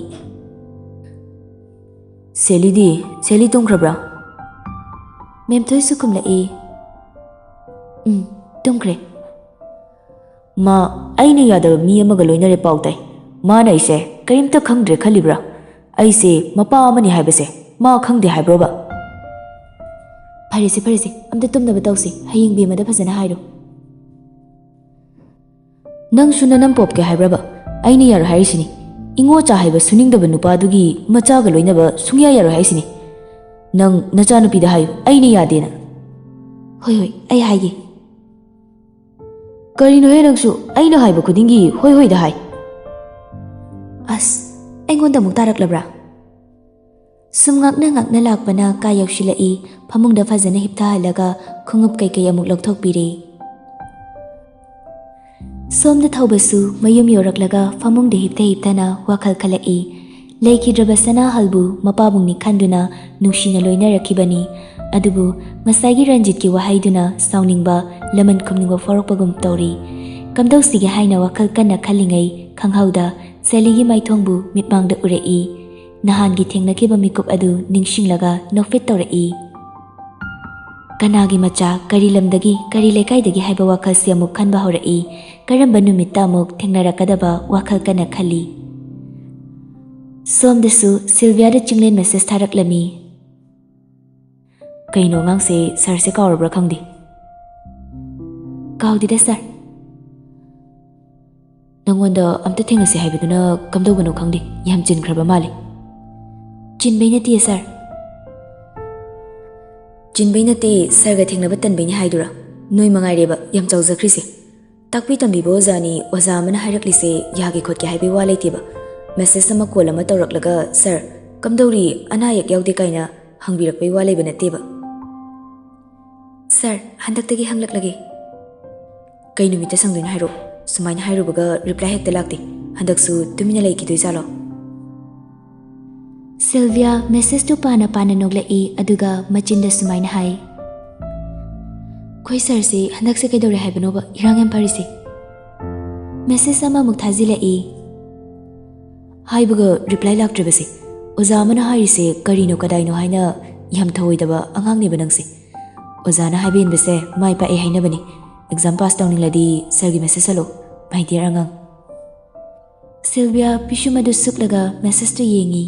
"ꯁꯦꯂꯤꯗꯤ? ꯁꯦꯂꯤ ꯇꯨꯝꯈ꯭ꯔꯕ꯭ꯔꯥ?" ꯃꯦꯝꯊꯣꯏꯁꯨ ꯈꯨꯝꯂꯛꯏ, "ꯎꯝ, ꯇꯨꯝꯈ꯭ꯔꯦ꯫" "ꯃꯥ ꯑꯩꯅ ꯌꯥꯗꯕ ꯃꯤ ꯑꯃꯒ ꯂꯣꯏꯅꯔꯦ ꯄꯥꯎ ꯇꯥꯏ꯫ ꯃꯥꯅ ꯑꯩꯁꯦ ꯀꯔꯤꯝꯇ ꯈꯪꯗ꯭ꯔꯦ ꯈꯜꯂꯤꯕ꯭ꯔꯥ? ꯑꯩꯁꯦ ꯃꯄꯥ ꯑꯃꯅꯤ ꯍꯥꯏꯕꯁꯦ ꯃꯥ ꯈꯪꯗꯦ ꯍꯥꯏꯕ꯭ꯔꯣꯕ?" "ꯐꯔꯦꯁꯦ, ꯐꯔꯦꯁꯦ, ꯑꯝꯇ ꯇꯨꯝꯅꯕ ꯇꯧꯁꯤ꯫ ꯍꯌꯦꯡ ꯕꯦꯝꯃꯗ ꯐꯖꯅ ꯍꯥꯏꯔꯣ꯫" "ꯅꯪꯁꯨ ꯅꯅꯝ ꯄꯣꯞꯀꯦ ꯍꯥꯏꯕ꯭ꯔꯕ? ꯑꯩꯅ ꯌꯥꯔꯣꯏ ꯍꯥꯏꯔꯤꯁꯤꯅꯤ꯫ ꯏꯉꯣꯆꯥ ꯍꯥꯏꯕ ꯁꯨꯅꯤꯡꯗꯕ ꯅꯨꯄꯥꯗꯨꯒꯤ ꯃꯆꯥꯒ ꯂꯣꯏꯅꯕ ꯁꯨꯡꯌꯥ ꯌꯥꯔꯣꯏ ꯍꯥꯏꯁꯤꯅꯤ꯫ ꯅꯪ ꯅꯆꯥꯅꯨꯄꯤꯗ ꯍꯥꯏꯌꯨ, ꯑꯩꯅ ꯌꯥꯗꯦꯅ꯫" "ꯍꯣꯏ, ꯍꯣꯏ, ꯑꯩ ꯍꯥꯏꯒꯦ꯫" "ꯀꯔꯤꯅꯣꯍꯦ ꯅꯪꯁꯨ? ꯑꯩꯅ ꯍꯥꯏꯕ ꯈꯨꯗꯤꯡꯒꯤ ꯍꯣꯏ ꯍꯣꯏꯗ ꯍꯥꯏ꯫" "ꯑꯁ, ꯑꯩꯉꯣꯟꯗ ꯑꯃꯨꯛ ꯇꯥꯔꯛꯂꯕ꯭ꯔꯥ?" ꯁꯨꯝ ꯉꯥꯛꯅ ꯉꯥꯛꯅ ꯂꯥꯛꯄꯅ ꯀꯥ ꯌꯧꯁꯤꯜꯂꯛꯏ꯫ ꯐꯃꯨꯡꯗ ꯐꯖꯅ ꯍꯤꯞꯊꯍꯜꯂꯒ ꯈꯣꯡꯎꯞ ꯀꯩꯀꯩ ꯑꯃꯨꯛ ꯂꯧꯊꯣꯛꯄꯤꯔꯦ꯫ ꯁꯣꯝꯗ ꯊꯧꯕꯁꯨ ꯃꯌꯨꯝ ꯌꯧꯔꯛꯂꯒ ꯐꯃꯨꯡꯗ ꯍꯤꯞꯊ ꯍꯤꯞꯊꯅ ꯋꯥꯈꯜ ꯈꯜꯂꯛꯏ꯫ ꯂꯩꯈꯤꯗ꯭ꯔꯕ ꯁꯅꯥꯍꯜꯕꯨ ꯃꯄꯥꯕꯨꯡꯅꯤ ꯈꯟꯗꯨꯅ ꯅꯨꯡꯁꯤꯅ ꯂꯣꯏꯅꯔꯛꯈꯤꯕꯅꯤ꯫ ꯑꯗꯨꯕꯨ ꯉꯁꯥꯏꯒꯤ ꯔꯟꯖꯤꯠꯀꯤ ꯋꯥꯍꯩꯗꯨꯅ ꯁꯥꯎꯅꯤꯡꯕ, ꯂꯃꯟ ꯈꯨꯝꯅꯤꯡꯕ ꯐꯥꯎꯔꯛꯄꯒꯨꯝ ꯇꯧꯔꯤ꯫ ꯀꯝꯗꯧꯁꯤꯒꯦ ꯍꯥꯏꯅ ꯋꯥꯈꯜ ꯀꯟꯅ ꯈꯜꯂꯤꯉꯩ ꯈꯪꯍꯧꯗ ꯁꯦꯂꯤꯒꯤ ꯃꯥꯏꯊꯣꯡꯕꯨ ꯃꯤꯠꯃꯥꯡꯗ ꯎꯔꯛꯏ꯫ ꯅꯍꯥꯟꯒꯤ ꯊꯦꯡꯅꯈꯤꯕ ꯃꯤꯀꯨꯞ ꯑꯗꯨ ꯅꯤꯡꯁꯤꯡꯂꯒ ꯅꯣꯛꯐꯦꯠ ꯇꯧꯔꯛꯏ꯫ ꯀꯅꯥꯒꯤ ꯃꯆꯥ, ꯀꯔꯤ ꯂꯝꯗꯒꯤ, ꯀꯔꯤ ꯂꯩꯀꯥꯏꯗꯒꯤ ꯍꯥꯏꯕ ꯋꯥꯈꯜꯁꯤ ꯑꯃꯨꯛ ꯈꯟꯕ ꯍꯧꯔꯛꯏ꯫ ꯀꯔꯝꯕ ꯅꯨꯃꯤꯠꯇ ꯑꯃꯨꯛ ꯊꯦꯡꯅꯔꯛꯀꯗꯕ ꯋꯥꯈꯜ ꯀꯟꯅ ꯈꯜꯂꯤ꯫ ꯁꯣꯝꯗꯁꯨ ꯁꯤꯜꯚꯤꯌꯥꯗ ꯆꯤꯡꯂꯦꯟ ꯃꯦꯁꯦꯖ ꯊꯥꯔꯛꯂꯝꯃꯤ꯫ "ꯀꯩꯅꯣ ꯑꯉꯥꯡꯁꯦ ꯁꯥꯔꯁꯦ ꯀꯥꯎꯔꯕ꯭ꯔꯥ ꯈꯪꯗꯦ꯫" "ꯀꯥꯎꯗꯦꯗ ꯁꯥꯔ꯫" "ꯅꯪꯉꯣꯟꯗ ꯑꯝꯇ ꯊꯦꯡꯅꯁꯦ ꯍꯥꯏꯕꯗꯨꯅ ꯀꯝꯗꯧꯕꯅꯣ ꯈꯪꯗꯦ, ꯌꯥꯝ ꯆꯤꯟꯈ꯭ꯔꯕ ꯃꯥꯜꯂꯦ꯫" "ꯆꯤꯟꯕꯩ ꯅꯠꯇꯤꯌꯦ ꯁꯥꯔ꯫" "ꯆꯤꯟꯕꯩ ꯅꯠꯇꯦ, ꯁꯥꯔꯒ ꯊꯦꯡꯅꯕ ꯇꯟꯕꯩꯅꯤ ꯍꯥꯏꯗꯨꯔꯥ? ꯅꯣꯏ ꯃꯉꯥꯏꯔꯦꯕ ꯌꯥꯝ ꯆꯥꯎꯖꯈ꯭ꯔꯤꯁꯦ꯫ ꯇꯥꯛꯄꯤ ꯇꯝꯕꯤꯕ ꯑꯣꯖꯥꯅꯤ, ꯑꯣꯖꯥ ꯑꯃꯅ ꯍꯥꯏꯔꯛꯂꯤꯁꯦ ꯌꯥꯒꯦ ꯈꯣꯠꯀꯦ ꯍꯥꯏꯕꯩ ꯋꯥ ꯂꯩꯇꯦꯕ꯫ ꯃꯦꯁꯦꯖ ꯑꯃ, ꯀꯣꯜ ꯑꯃ ꯇꯧꯔꯛꯂꯒ, 'ꯁꯥꯔ, ꯀꯝꯗꯧꯔꯤ? ꯑꯅꯥ ꯑꯌꯦꯛ ꯌꯥꯎꯗꯦ?' ꯀꯥꯏꯅ ꯍꯪꯕꯤꯔꯛꯄꯩ ꯋꯥ ꯂꯩꯕ ꯅꯠꯇꯦꯕ꯫" "ꯁꯥꯔ, ꯍꯟꯗꯛꯇꯒꯤ ꯍꯪꯂꯛꯂꯒꯦ꯫" "ꯀꯩ ꯅꯨꯃꯤꯠꯇ ꯁꯪꯗꯣꯏꯅꯣ ꯍꯥꯏꯔꯛꯑꯣ꯫ ꯁꯨꯃꯥꯏꯅ ꯍꯥꯏꯔꯨꯕꯒ ꯔꯤꯄ꯭ꯂꯥꯏ ꯍꯦꯛꯇ ꯂꯥꯛꯇꯦ꯫ ꯍꯟꯗꯛꯁꯨ ꯇꯨꯃꯤꯟꯅ ꯂꯩꯈꯤꯗꯣꯏꯖꯥꯠꯂꯣ?" ꯁꯤꯜꯚꯤꯌꯥ message ꯇꯨ ꯄꯥꯅ ꯄꯥꯅ ꯅꯣꯛꯂꯛꯏ, ꯑꯗꯨꯒ ꯃꯆꯤꯟꯗ ꯁꯨꯃꯥꯏꯅ ꯍꯥꯏ, "ꯑꯩꯈꯣꯏ ꯁꯥꯔꯁꯤ ꯍꯟꯗꯛꯁꯦ ꯀꯩꯗꯧꯔꯦ ꯍꯥꯏꯕꯅꯣꯕ ꯏꯔꯥꯡ ꯌꯥꯝ ꯐꯔꯤꯁꯦ?" Message ꯑꯃꯃꯨꯛ ꯊꯥꯖꯤꯜꯂꯛꯏ꯫ ꯍꯥꯏꯕꯒ reply ꯂꯥꯛꯇ꯭ꯔꯤꯕꯁꯦ꯫ ꯑꯣꯖꯥ ꯑꯃꯅ ꯍꯥꯏꯔꯤꯁꯦ ꯀꯔꯤꯅꯣ ꯀꯗꯥꯏꯅꯣ ꯍꯥꯏꯅ ꯌꯥꯝ ꯊꯧꯑꯣꯏꯗꯕ ꯑꯉꯥꯡꯅꯦꯕ ꯅꯪꯁꯦ꯫ ꯑꯣꯖꯥꯅ ꯍꯥꯏꯕ ꯏꯟꯕꯁꯦ ꯃꯥꯏ ꯄꯥꯛꯑꯦ ꯍꯥꯏꯅꯕꯅꯤ꯫ Exam pass ꯇꯧꯅꯤꯡꯂꯗꯤ ꯁꯥꯔꯒꯤ message hello, my dear ꯑꯉꯥꯡ꯫ ꯁꯤꯜꯚꯤꯌꯥ ꯄꯤꯁꯨꯝ ꯑꯗꯨ ꯁꯨꯛꯂꯒ message ꯇꯨ ꯌꯦꯡꯉꯤ꯫